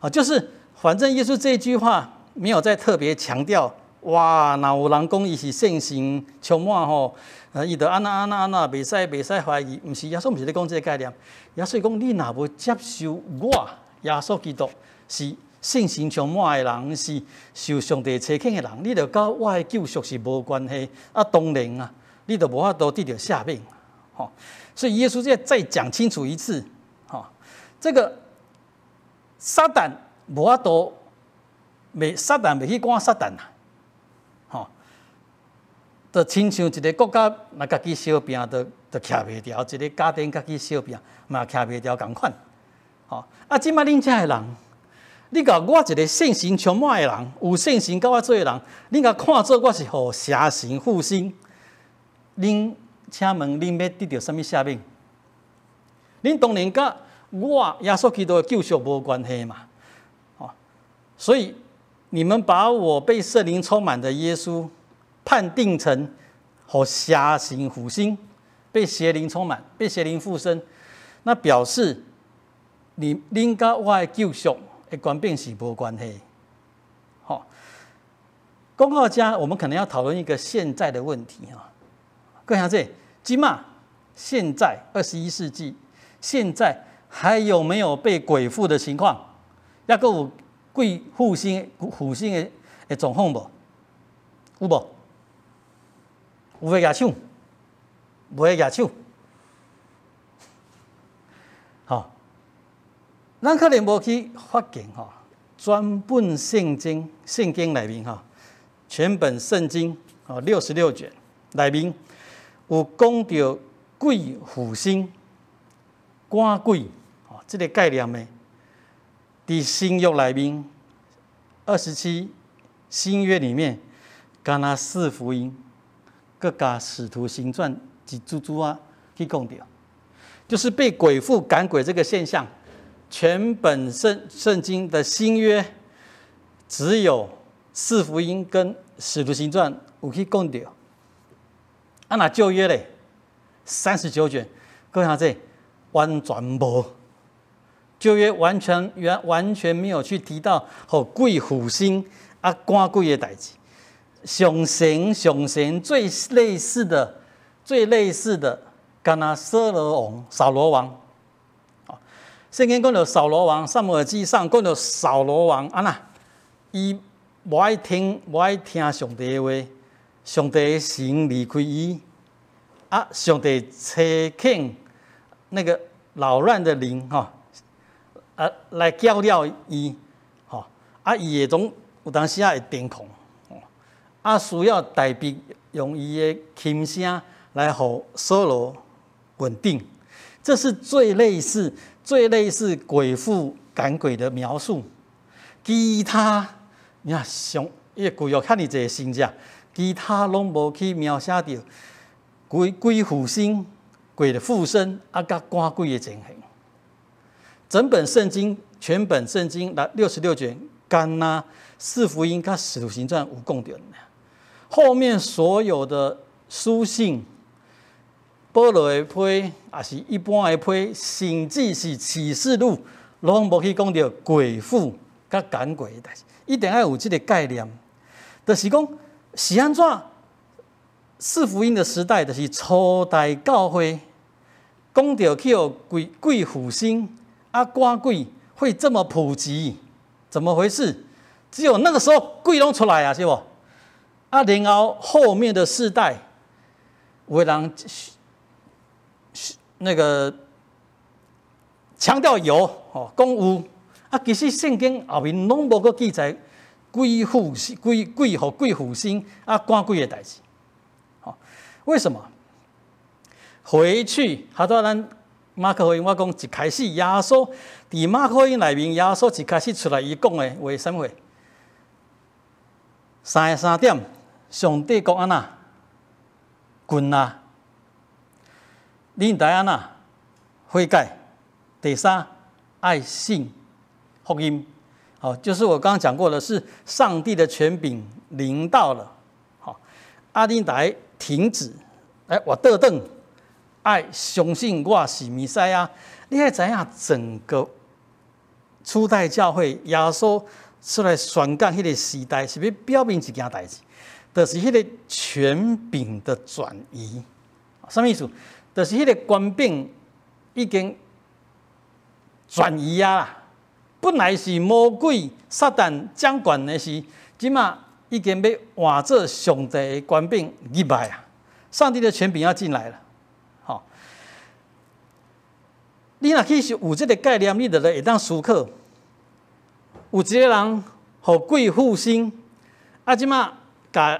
啊，就是反正耶穌這句話沒有再特別強調。哇，若有人講伊是聖神充滿吼，啊，伊就按怎按怎按怎，袂使懷疑。毋是耶穌毋是咧講這个概念。耶穌講你若無接受我，耶穌基督是聖神充滿的人，是受上帝差遣的人，你就佮我的救贖是無關係。啊，當然啊，你就無法度得著赦免。吼，所以耶穌再講清楚一次，吼，這個撒旦無法度，袂撒旦袂去趕撒旦啊。就親像一个國家，若家己相拚，就徛袂牢；一个家庭家己相拚，嘛徛袂牢仝款。吼，啊，這擺恁遮的人，你共我一个聖神充滿的人，有聖神佮我做的人，恁共看做我是予邪神附身，恁請問恁欲得著啥物赦免？恁當然佮我耶穌基督的救贖無關係嘛。吼，所以你們把我被聖靈充滿的耶穌判定成予邪神附身，被邪靈充滿，被邪靈附身，那表示你恁佮我的救贖的權柄是無關係。好，講到遮，我們可能要討論一個現在的問題哈。各位兄弟，這馬現在21世紀，現在還有沒有被鬼附的情況？抑閣有鬼附身、附身的狀況無？有無？有的舉手，無的舉手。吼，咱可能無去發現吼，全本聖經聖經內面吼，全本聖經哦66卷內面有講著鬼附身、趕鬼吼，這個概念的，佇新約內面27新約裡面，敢若四福音，閣加使徒行傳一注注仔去講著，就是被鬼附趕鬼這個現象，全本聖經的新約只有四福音跟使徒行傳有去講著。啊，若舊約咧，39卷，各位兄弟，完全無。舊約完全沒有去提到予鬼附身啊趕鬼的代誌。上神上神最類似的最類似的，敢若掃羅王掃羅王。聖經講著掃羅王，撒母耳記上講著掃羅王按怎，伊無愛聽上帝的話，上帝的神離開伊，啊，上帝差遣那個擾亂的靈吼，啊，來攪擾伊，吼，啊，伊會總有當時仔會癲狂，啊，需要大衛用伊的琴聲來予掃羅穩定，這是最類似、最類似鬼附趕鬼的描述。其他你看上，伊個舊約遐爾濟先知，其他攏無去描寫著鬼附身、鬼的附身啊，佮趕鬼的情形。整本聖經，全本聖經來66卷，敢若四福音佮使徒行傳有講著。後面所有的書信，保羅的批，抑是一般的批，甚至是啟示錄，攏無去講著鬼附佮趕鬼的代誌。一定愛有這個概念，就是講是按怎四福音的時代，就是初代教會講著去予鬼附身啊，趕鬼會這麼普及，怎麼回事？只有那個時候鬼攏出來啊，是無？啊，然後後面的世代，有的人那個強調有哦，講有啊，其實聖經後面攏無閣記載鬼附鬼鬼予鬼附身啊，趕鬼的代誌。吼，為什麼？回去，哈拄仔咱馬可福音，我講一開始耶穌佇馬可福音內面，耶穌一開始出來，伊講的話啥物話？三个三點，上帝國按怎近啊？恁著按怎悔改？第三，愛信福音。好，就是我剛剛講過的，是上帝的權柄臨到了。好，啊，恁著愛停止，來活倒轉，愛相信我是彌賽亞。你愛知影整個初代教會耶穌出來宣講彼個時代，是欲表明一件代誌，就是彼個權柄的轉移。啥物意思？就是彼個權柄已經轉移啊啦。本來是魔鬼撒旦掌權的時，這馬已經欲換做上帝的權柄入來啊！上帝的權柄要進來了。吼，你若去有這個概念，你就會當思考。有一個人予鬼附身，啊，這馬共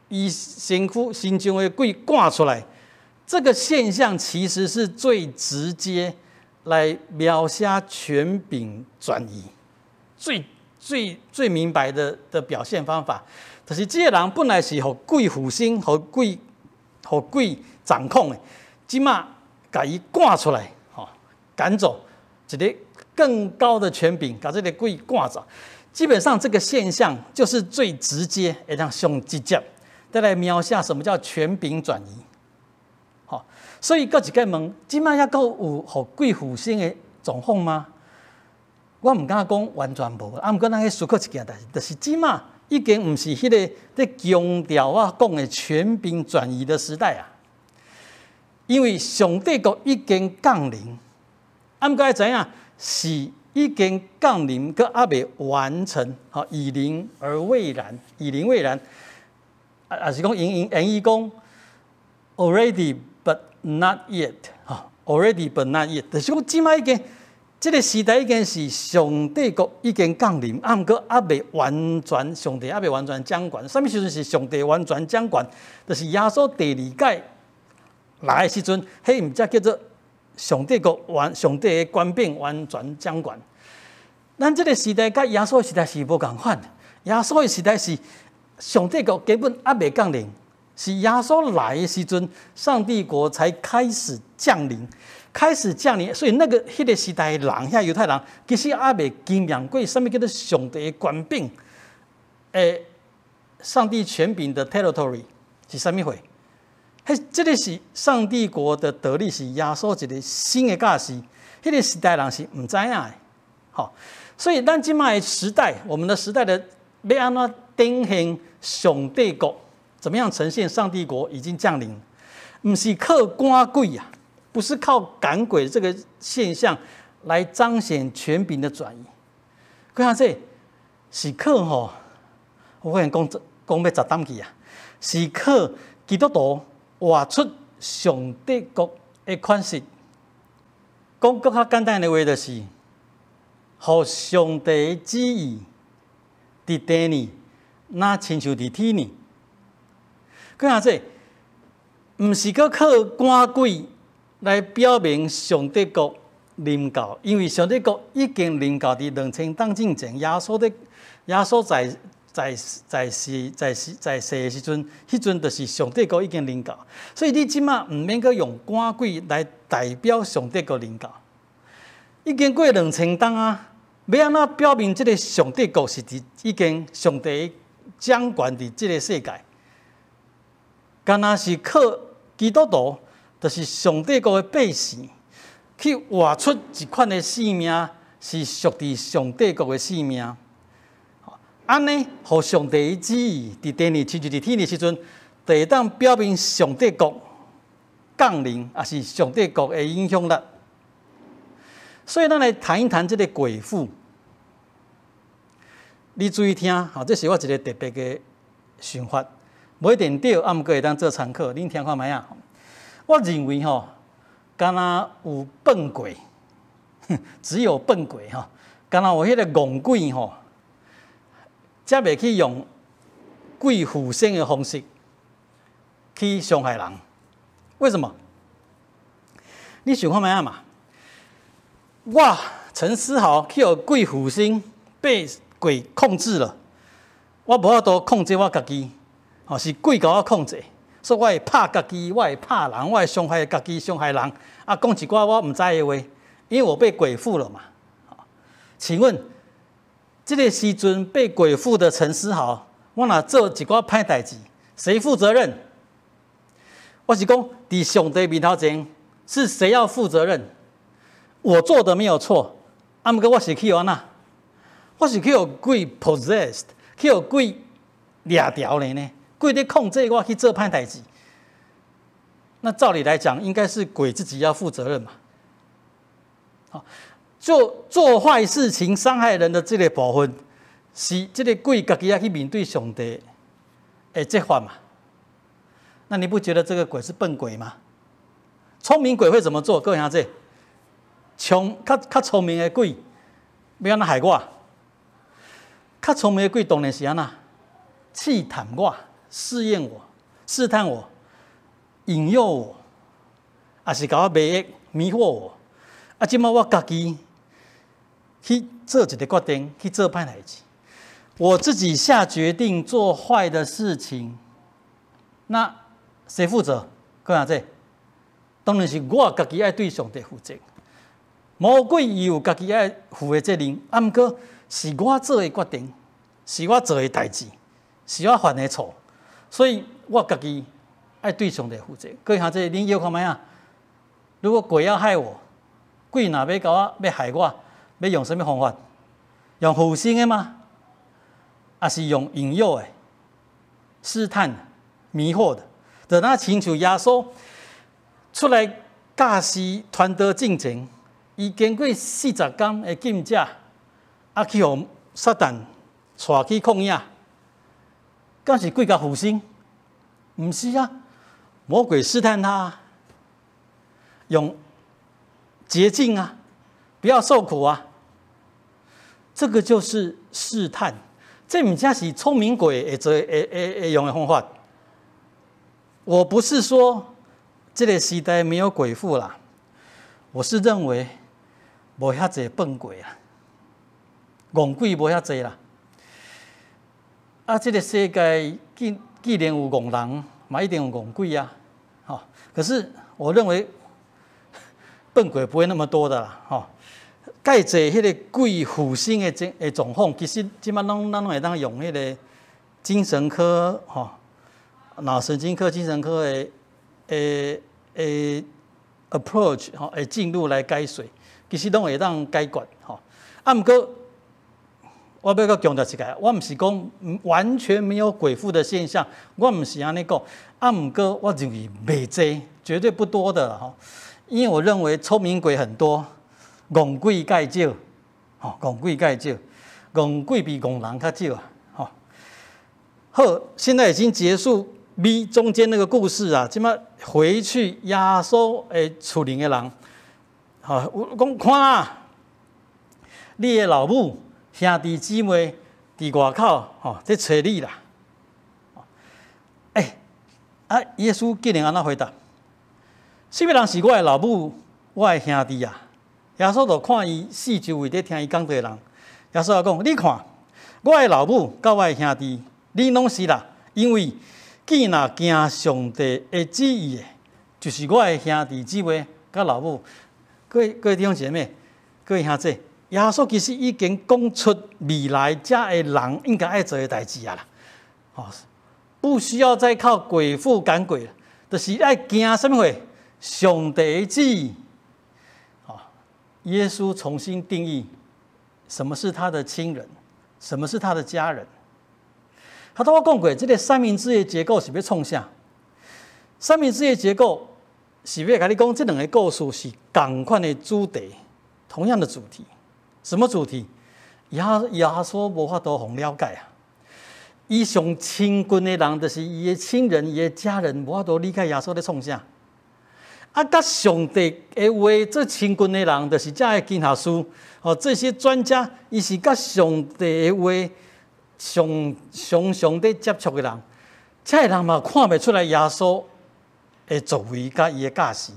伊身軀身上的鬼趕出來，這個現象其實是最直接來描寫權柄轉移，最最最明白的表現方法，就是這個人本來是予鬼附身、予鬼掌控的，這馬共伊趕出來，吼，趕走一個更高的權柄，共這個鬼趕走。基本上這個現象就是最直接，會當上直接，再來描寫什麼叫權柄轉移。好，所以閣一個問，這擺猶閣有予鬼附身的狀況嗎？我毋敢講完全無，啊，毋過咱去思考一件代誌，就是這擺已經毋是彼個咧強調我講的權柄轉移的時代啊。因為上帝國已經降臨，啊，毋過愛知影是已經降臨，閣猶未完成，吼，已臨而未然，已臨未然，啊，抑是講英語講 already but not yet，吼，already but not yet，就是講這擺已經，這個時代已經是上帝國已經降臨，啊，毋過猶未完全，上帝猶未完全掌權。啥物時陣是上帝完全掌權？就是耶穌第二擺來的時陣，彼毋才叫做上帝國完，上帝的權柄完全掌權。咱這個時代佮耶穌時代是無仝款。耶穌的時代是上帝國根本猶未降臨，是耶穌來的時陣，上帝國才開始降臨。開始降臨，所以那個彼個時代的人，遐猶太人其實猶未經驗過啥物叫做上帝的權柄，上帝權柄的 territory 是啥物貨？彼這個是上帝國的得力，是耶穌一個新的教示。彼個時代人是毋知影的，吼。所以咱這擺的時代，我們的時代的欲按怎展現上帝國，怎麼樣呈現上帝國已經降臨？毋是靠趕鬼啊！不是靠趕鬼這個現象來彰顯權柄的轉移。看這是靠吼，我可能講講欲十擔去啊，是靠基督徒活出上帝國的款式。講閣較簡單的話，就是，予上帝的旨意佇地呢，若親像佇天呢。看這，毋是閣靠趕鬼來表明上帝國臨到，因為上帝國已經臨到佇2000冬進前，耶穌在世的時陣，彼陣就是上帝國已經臨到，所以你這擺毋免閣用趕鬼來代表上帝國臨到，已經過兩千冬啊，欲按怎表明這個上帝國是佇已經上帝掌權佇這個世界？敢若是靠基督徒，就是上帝國的百姓，去活出一款的生命，是屬佇上帝國的生命。按呢，予上帝的旨意佇地呢，親像佇天的時陣，就會當表明上帝國降臨，抑是上帝國的影響力。所以，咱來談一談這個鬼附。你注意聽，吼，這是我一個特別的想法，無一定對，啊，毋過會當做參考。恁聽看覓仔？我認為吼，敢若有笨鬼，只有笨鬼吼，敢若有彼個戇鬼吼，才袂去用鬼附身的方式去傷害人。為什麼？你想看覓仔嘛？我陳思豪去予鬼附身，被鬼控制了，我無法度控制我家己，吼，是鬼共我控制，所以我會拍家己，我會拍人，我會傷害家己，傷害人，啊，講一寡我毋知的話，因為我被鬼附了嘛。請問，這個時陣被鬼附的陳思豪，我若做一寡歹代誌，誰負責任？我是講，佇上帝面頭前，是誰要負責任？我做的沒有錯，啊，毋過我是去予按怎？我是去予鬼 possessed，去予鬼掠牢咧呢？鬼咧控制我去做歹代誌。那照理來講，應該是鬼自己要負責任嘛。好，做壞事情傷害人的這個部分，是這個鬼家己愛去面對上帝的責罰嘛？那你不覺得這個鬼是笨鬼嗎？聰明鬼會怎麼做？各位兄弟，較聰明的鬼，欲按怎害我？較聰明的鬼當然是按怎？試探我，試驗我，試探我，引誘我，抑是共我迷惑我。啊，這擺我家己去做一個決定，去做歹代誌，我自己下決定做壞的事情，那誰負責？各位兄弟，當然是我家己愛對上帝負責。魔鬼伊有家己愛負的責任，啊，毋過是我做的決定，是我做的代誌，是我犯的錯，所以我家己愛對上帝負責。各位兄弟，恁搖看覓啊？如果鬼要害我，鬼若欲共我欲害我，欲用啥物方法？用附身的嗎？抑是用引誘的、試探、迷惑的？就若親像耶穌出來教示傳道進前，伊經過40工的禁食，啊去予撒旦帶去曠野，敢是鬼共附身？毋是啊，魔鬼試探他，用捷徑啊，不要受苦啊，這個就是試探。這毋正是聰明鬼會做、會會會用的方法。我不是說這個時代沒有鬼附啦，我是認為無遐濟笨鬼啊，戇鬼無遐濟啦。啊，這個世界既然有戇人，嘛一定有戇鬼啊。吼，可是我認為笨鬼不會那麼多的啦，吼。蓋濟彼個鬼附身的狀況，其實這擺攏咱攏會當用彼個精神科吼、腦神經科、精神科的 approach 吼，會進入來解說，其實攏會當解決吼。啊，毋過我欲閣強調一下，我毋是講完全沒有鬼附的現象，我毋是按呢講。啊，毋過我認為袂濟，絕對不多的吼。因為我認為聰明鬼很多。戇鬼蓋少，吼，戇鬼蓋少，戇鬼比戇人較少啊，吼。好，現在已經結束 B 中間那個故事啊，這擺回去耶穌的厝裡的人，吼，有講看啊，你的老母兄弟姊妹佇外口吼，咧揣你啦。欸，啊，耶穌竟然按怎回答？啥物人是我的老母，我的兄弟啊？耶穌就看伊四周圍咧聽伊講的人，耶穌就講：你看，我的老母佮我的兄弟，恁攏是啦，因為既若行上帝的旨意的，就是我的兄弟姊妹佮老母。各位弟兄姐妹，各位兄弟，耶穌其實已經講出未來遮的人應該愛做的代誌啊啦，吼，不需要再靠鬼附趕鬼了，就是愛行啥物貨？上帝的旨意。耶穌重新定義什麼是他的親人，什麼是他的家人。他都我講過，這個三明治的結構是欲創啥？三明治的結構是欲共你講，這兩個故事是仝款的主題，同樣的主題。什麼主題？耶穌無法度予人了解啊！伊上親近的人，就是伊的親人、伊的家人，無法度理解耶穌咧創啥。啊，佮上帝的話做親近的人，就是遮的經學師，哦，這些專家，伊是佮上帝的話上常常咧接觸的人，這个人嘛看袂出來耶穌的作為佮伊的教示。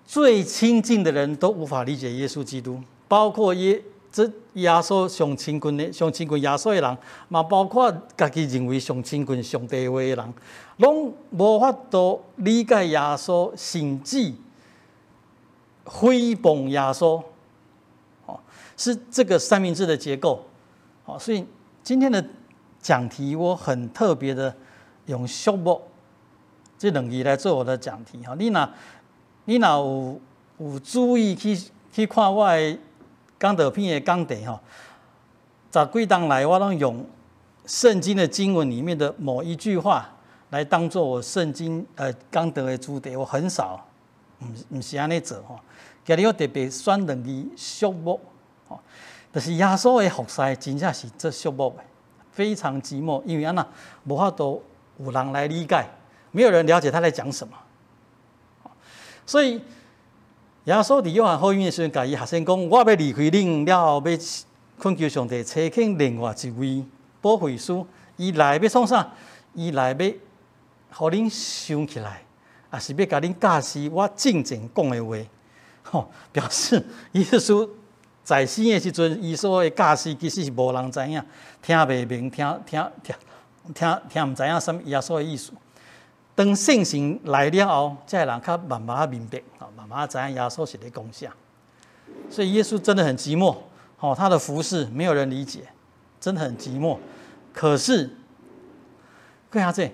最親近的人都無法理解耶穌基督，包括耶穌上親近的、上親近耶穌的人，嘛包括家己認為上親近上帝話的人，攏無法度理解耶穌，甚至誹謗耶穌。哦，是這個三明治的結構。好，所以今天的講題我很特別的用“寂寞”這兩字來做我的講題。哈，你若有注意去看我的講道片的講題吼，十幾冬來我攏用聖經的經文裡面的某一句話來當做我聖經講道的主題，我很少，毋是按呢做吼。今日我特別選兩字“寂寞”吼，就是耶穌的服侍真正是足寂寞的，非常寂寞，因為按怎無法度有人來理解，沒有人了解他在講什麼。所以耶穌佇約翰福音的時陣，共伊學生講：我欲離開恁了後，欲懇求上帝差遣另外一位保惠師，伊來欲創啥？伊來欲予恁想起來，抑是欲共恁教示我進前講的話，吼，表示耶穌在生的時陣，伊所的教示其實是無人知影，聽袂明，聽毋知影啥物耶穌的意思。當聖神來了後，這个人較慢慢明白，慢慢知影耶穌是咧講啥。所以耶穌真的很寂寞，吼。哦，他的服侍沒有人理解，真的很寂寞。可是，各位這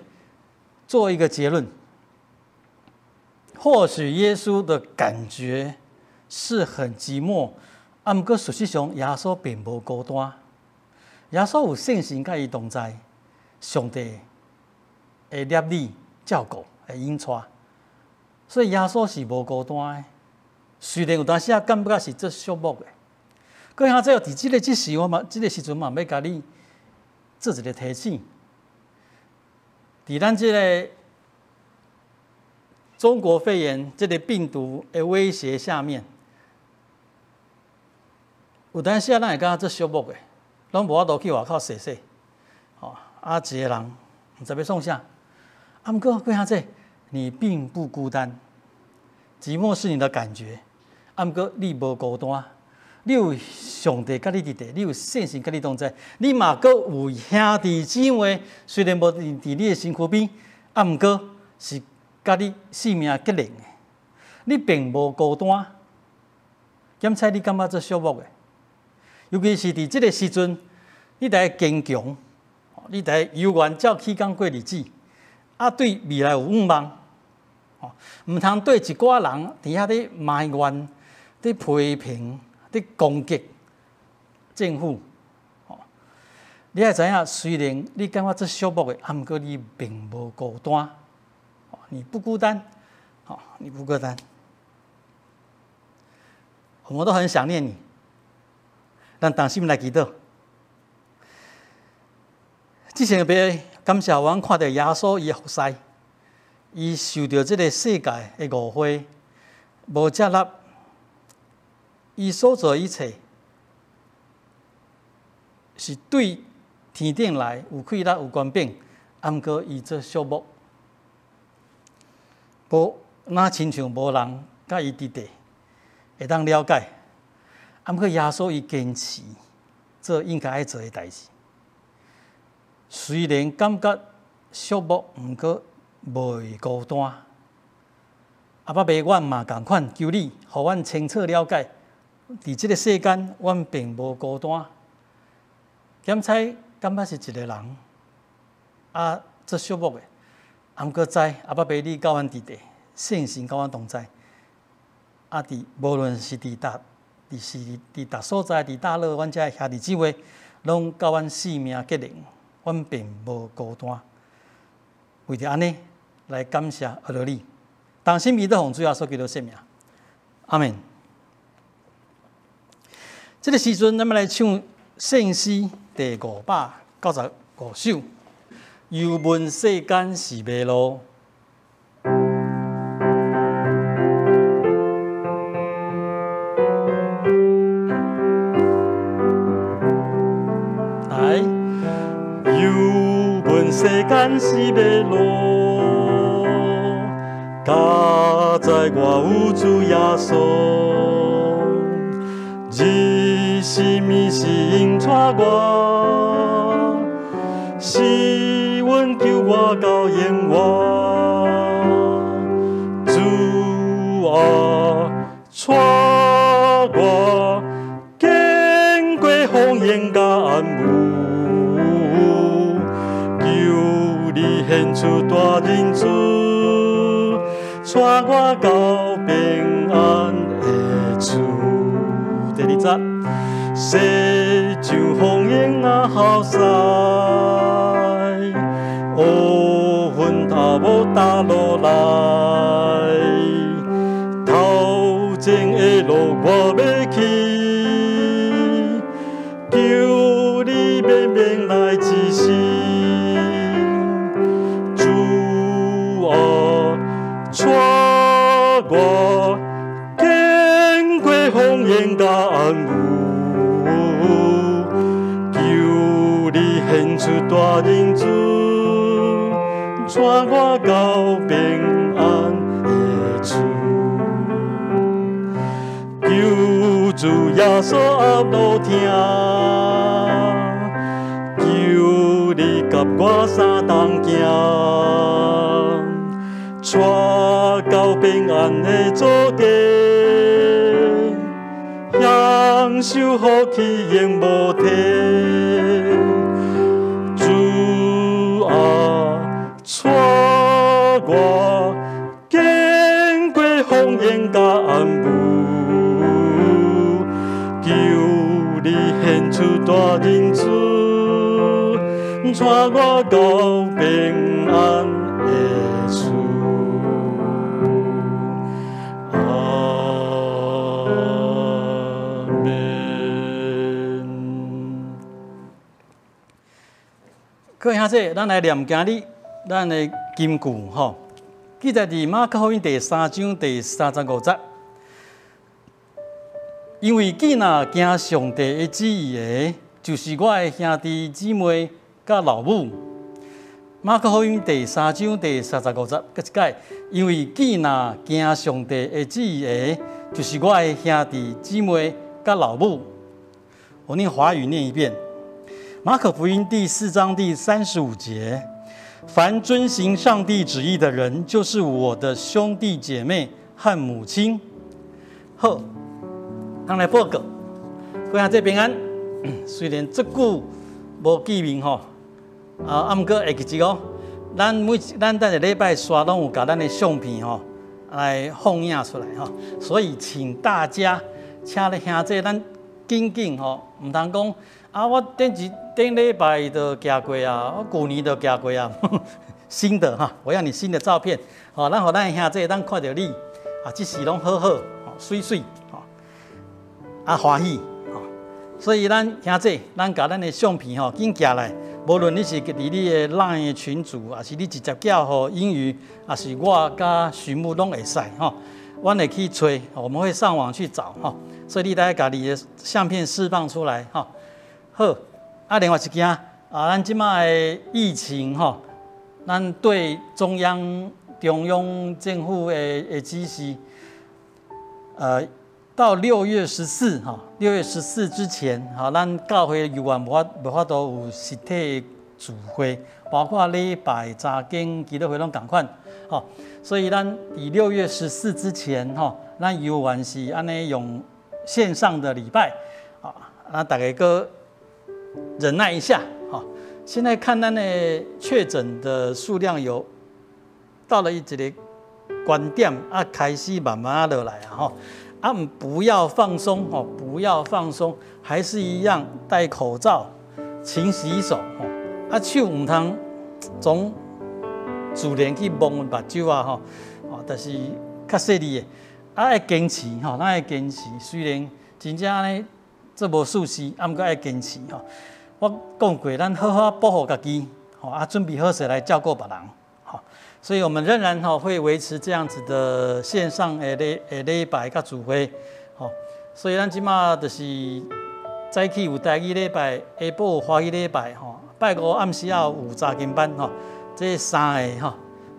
做一個結論，或許耶穌的感覺是很寂寞，啊，毋過事實上耶穌並無孤單，耶穌有聖神佮伊同在，上帝會攝理照顧，會引帶，所以耶穌是無孤單的。雖然有當時仔感覺是足寂寞的，閣兄姊佇這个這時，我嘛這个時陣嘛欲共你做一个提醒。佇咱這个中國肺炎這个病毒的威脅下面，有當時仔咱會感覺足寂寞的，攏無法度去外口踅踅，吼啊一个人毋知欲創啥。啊，毋過閣兄姊，你並不孤單，寂寞是你的感覺。啊，毋過你無孤單，你有上帝佮你佇佇，你有聖神佮你同在，你嘛閣有兄弟姊妹，雖然無佇你的身軀邊，啊，毋過是佮你性命結連的，你並無孤單。檢採你感覺足寂寞的，尤其是佇這个時陣，你著愛堅強，你著愛猶原照起工過日子，啊，對未來有向望，毋通對一寡人佇遐咧埋怨、佇批評、佇攻擊政府。你愛知影，雖然你感覺足寂寞的，啊，毋過你並無孤單，你不孤單，你不孤單。我們都很想念你，咱同心來祈禱。之前爸感謝阮看著耶穌伊的服侍，伊受著這个世界的誤會，無接納，伊所做一切是對天頂來有氣力有權柄，啊，毋過伊做寂寞，無若親像無人佮伊佇佇會當了解，啊，毋過耶穌伊堅持做應該愛做的代誌，雖然感覺寂寞，毋過袂孤單。阿爸父，阮嘛仝款，求你，予阮清楚了解，佇這个世間，阮並無孤單。檢採感覺是一个人，啊，足寂寞的，啊，毋過知阿爸父你佮阮佇佇，聖神佮阮同在。啊，佇無論是佇佗，佇是佇佗所在，佇佗落，阮遮的兄弟姊妹，攏佮阮性命結連，阮並無孤單。為著按呢，來感謝阿羅你，同心祈禱奉主耶穌基督聖名，阿們。這个時陣，咱們來唱聖詩第595首，猶問世間是迷路。來，猶問世間是迷路，佳哉我有主耶穌，日是暝是引帶我，是阮救我到永遠。主啊，帶我經過風湧佮暗霧，求你顯出大仁慈，帶我到平安的處。第二節，世上風湧若號勢，烏雲仔霧打落來，頭前的路我欲去，求你免免來指示。主啊，帶我經過風湧佮暗霧，求你顯出大仁慈，帶我到平安的處。求主耶穌阿路聽，求你佮我相同行，帶到平安的祖地，享承受福氣永無退。主啊，帶我經過風雲佮暗霧，求你顯出大仁慈，帶我到平安的處。阿們。各位兄弟，咱來念今日咱的金句吼，記載佇馬可福音第三章第三十五節。因為囝若行上帝的旨意的，就是我的兄弟姊妹佮老母。馬可福音第三章第三十五節，閣一擺，因為囝若行上帝的旨意的，就是我的兄弟姊妹佮老母。我念華語念一遍。馬可福音第四章第三十五節：凡遵行上帝旨意的人，就是我的兄弟姐妹和母親。好，咱來報告，各位兄弟平安。雖然這久無見面吼，啊，毋過會記得哦。咱每咱逐個禮拜紲攏有共咱的相片吼來放映出來吼，所以請大家，請你兄弟咱緊緊吼，毋通講啊，我頂一頂禮拜就行過啊，我舊年就行過啊，新的哈，我要你新的照片，吼，咱予咱的兄弟當看著你，啊，這時攏好好，媠媠，吼，啊歡喜，吼，所以咱兄弟，咱共咱的相片吼，緊寄來，無論你是佇你的 LINE 的群組，抑是你直接寄予英語，抑是我佮徐牧攏會使吼，阮會去揣，我們會上網去找吼，所以你來共你的相片釋放出來吼。好，啊，另外一件啊，咱這擺的疫情吼，咱對中央政府的指示，到六月十四哈，六月十四之前，哈，咱教會猶原無法度有實體聚會，包括禮拜、查經、祈禱會攏仝款，吼，所以咱佇六月十四之前，吼，咱猶原是按呢用線上的禮拜，啊，那大家閣忍耐一下，哈。現在看咱的確診的數量有到了一個高點，啊，開始慢慢落來啊，吼。啊，不要放鬆哦，不要放鬆，還是一樣戴口罩、勤洗手吼。啊，手毋通總自然去摸目睭啊，吼。哦，但是較細膩的，啊，愛堅持吼，咱愛堅持。雖然真正按呢做無舒適，啊，毋過愛堅持吼。我講過，咱好好保護家己，吼啊，準備好勢來照顧別人，吼。所以，我們仍然吼會維持這樣子的線上的禮拜佮聚會，吼。所以，咱這馬就是早起有台語禮拜，下晡有華語禮拜，吼。拜五暗時仔有查經班，吼。這三個吼，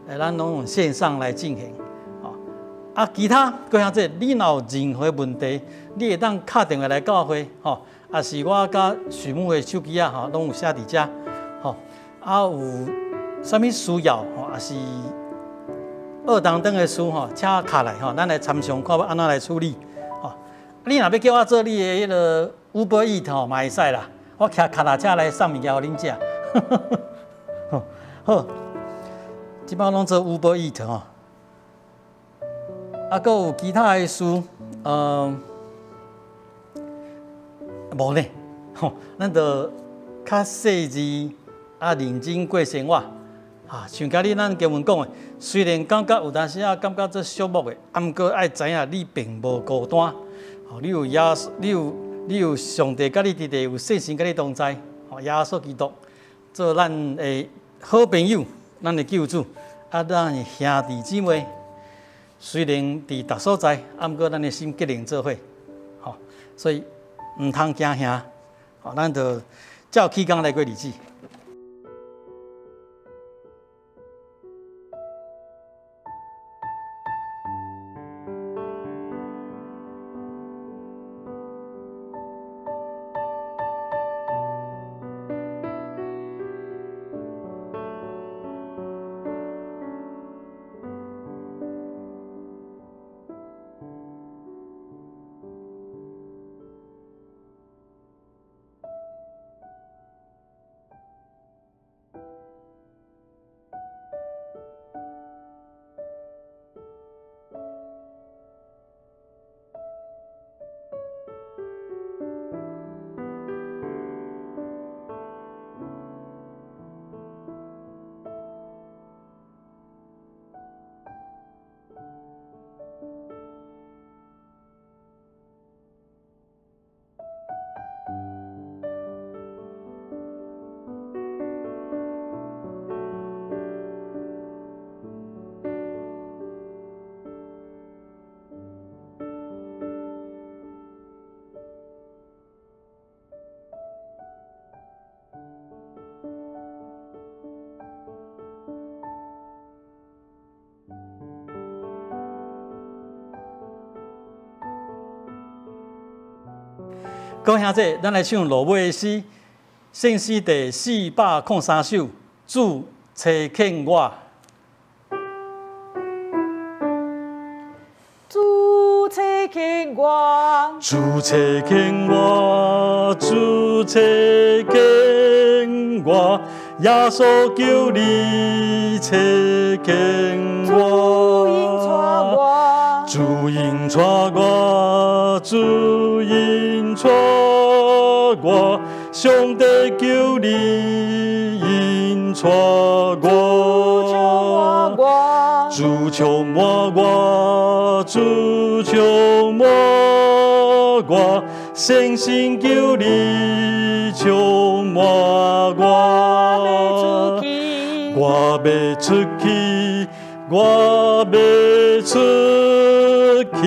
咱攏用線上來進行，吼。啊，其他閣兄弟，你若有任何問題，你會當敲電話來教會，吼。抑是我佮許牧的手機仔，吼，攏有寫佇遮，吼。啊，有啥物需要，吼，抑是蚵筒腸的事，吼，請敲來，吼，咱來參詳看欲按怎來處理，吼。你若欲叫我做你的彼个 Uber Eats 吼，嘛會使啦。我騎腳踏車來送物件予恁食。好，這擺攏做 Uber Eats 吼。啊，閣有其他的事，無呢，吼，咱就較細緻啊，認真過生活。啊，像今日咱經文講的，雖然感覺有當時仔感覺做寂寞的，啊，毋過愛知影你並無孤單。吼，你有耶穌，你有上帝佮你佇咧，有聖神佮你同在。吼，耶穌基督做咱的好朋友，咱的救主，啊，咱的兄弟姊妹，雖然佇逐所在，啊，毋過咱的心結連做伙。吼，所以毋通驚嚇，吼，咱就照起工來過日子。各位兄弟，咱來唱落尾的詩，聖詩第403首，主差遣我。主差遣我，主差遣我，主差遣我，耶穌求你差遣主引帶我，我，主引帶我，主引帶我，上帝求你引帶主充滿我。我，主充滿我，主充滿我，聖神求你充滿我欲出我。去，我欲出去，我欲出去，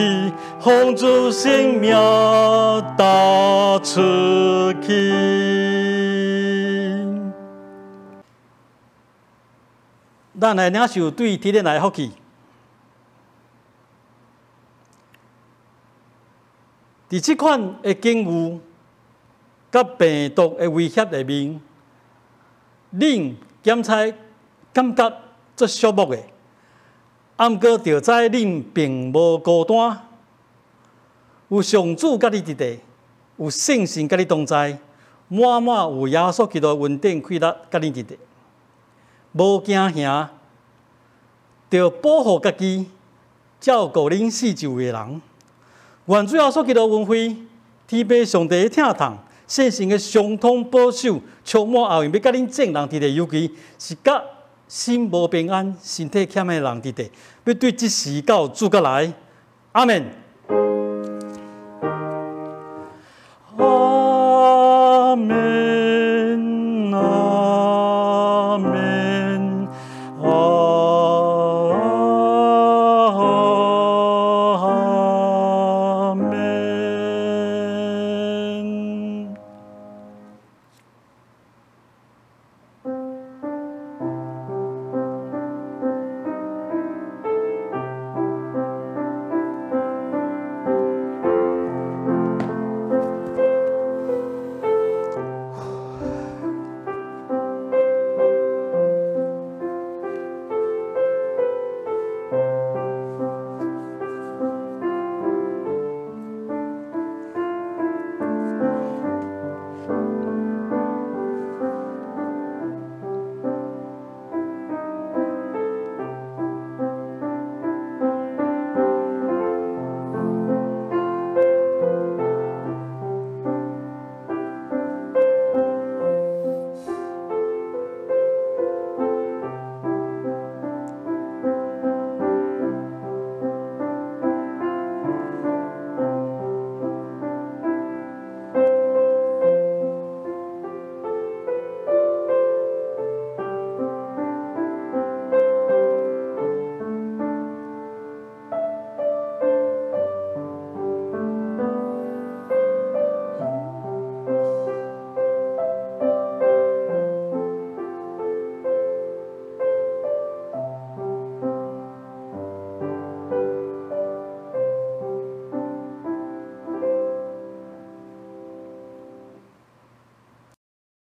奉主聖名踏出去。咱來領受對天來的福氣。佇這款的境遇佮病毒的威脅內面，恁檢採感覺足寂寞的，啊，毋過著知恁並無孤單，有上主佮你佇佇，有聖神佮你同在，滿滿有耶穌基督的恩典快樂佮你佇佇，無驚嚇，著保護家己，照顧恁四周圍的人。願主耶穌基督恩惠，天父上帝的疼痛，聖神的相通保守，充滿後面欲佮恁眾人佇佇，尤其是佮心無平安、身體欠的人佇佇，欲對這時到主閣來。阿們。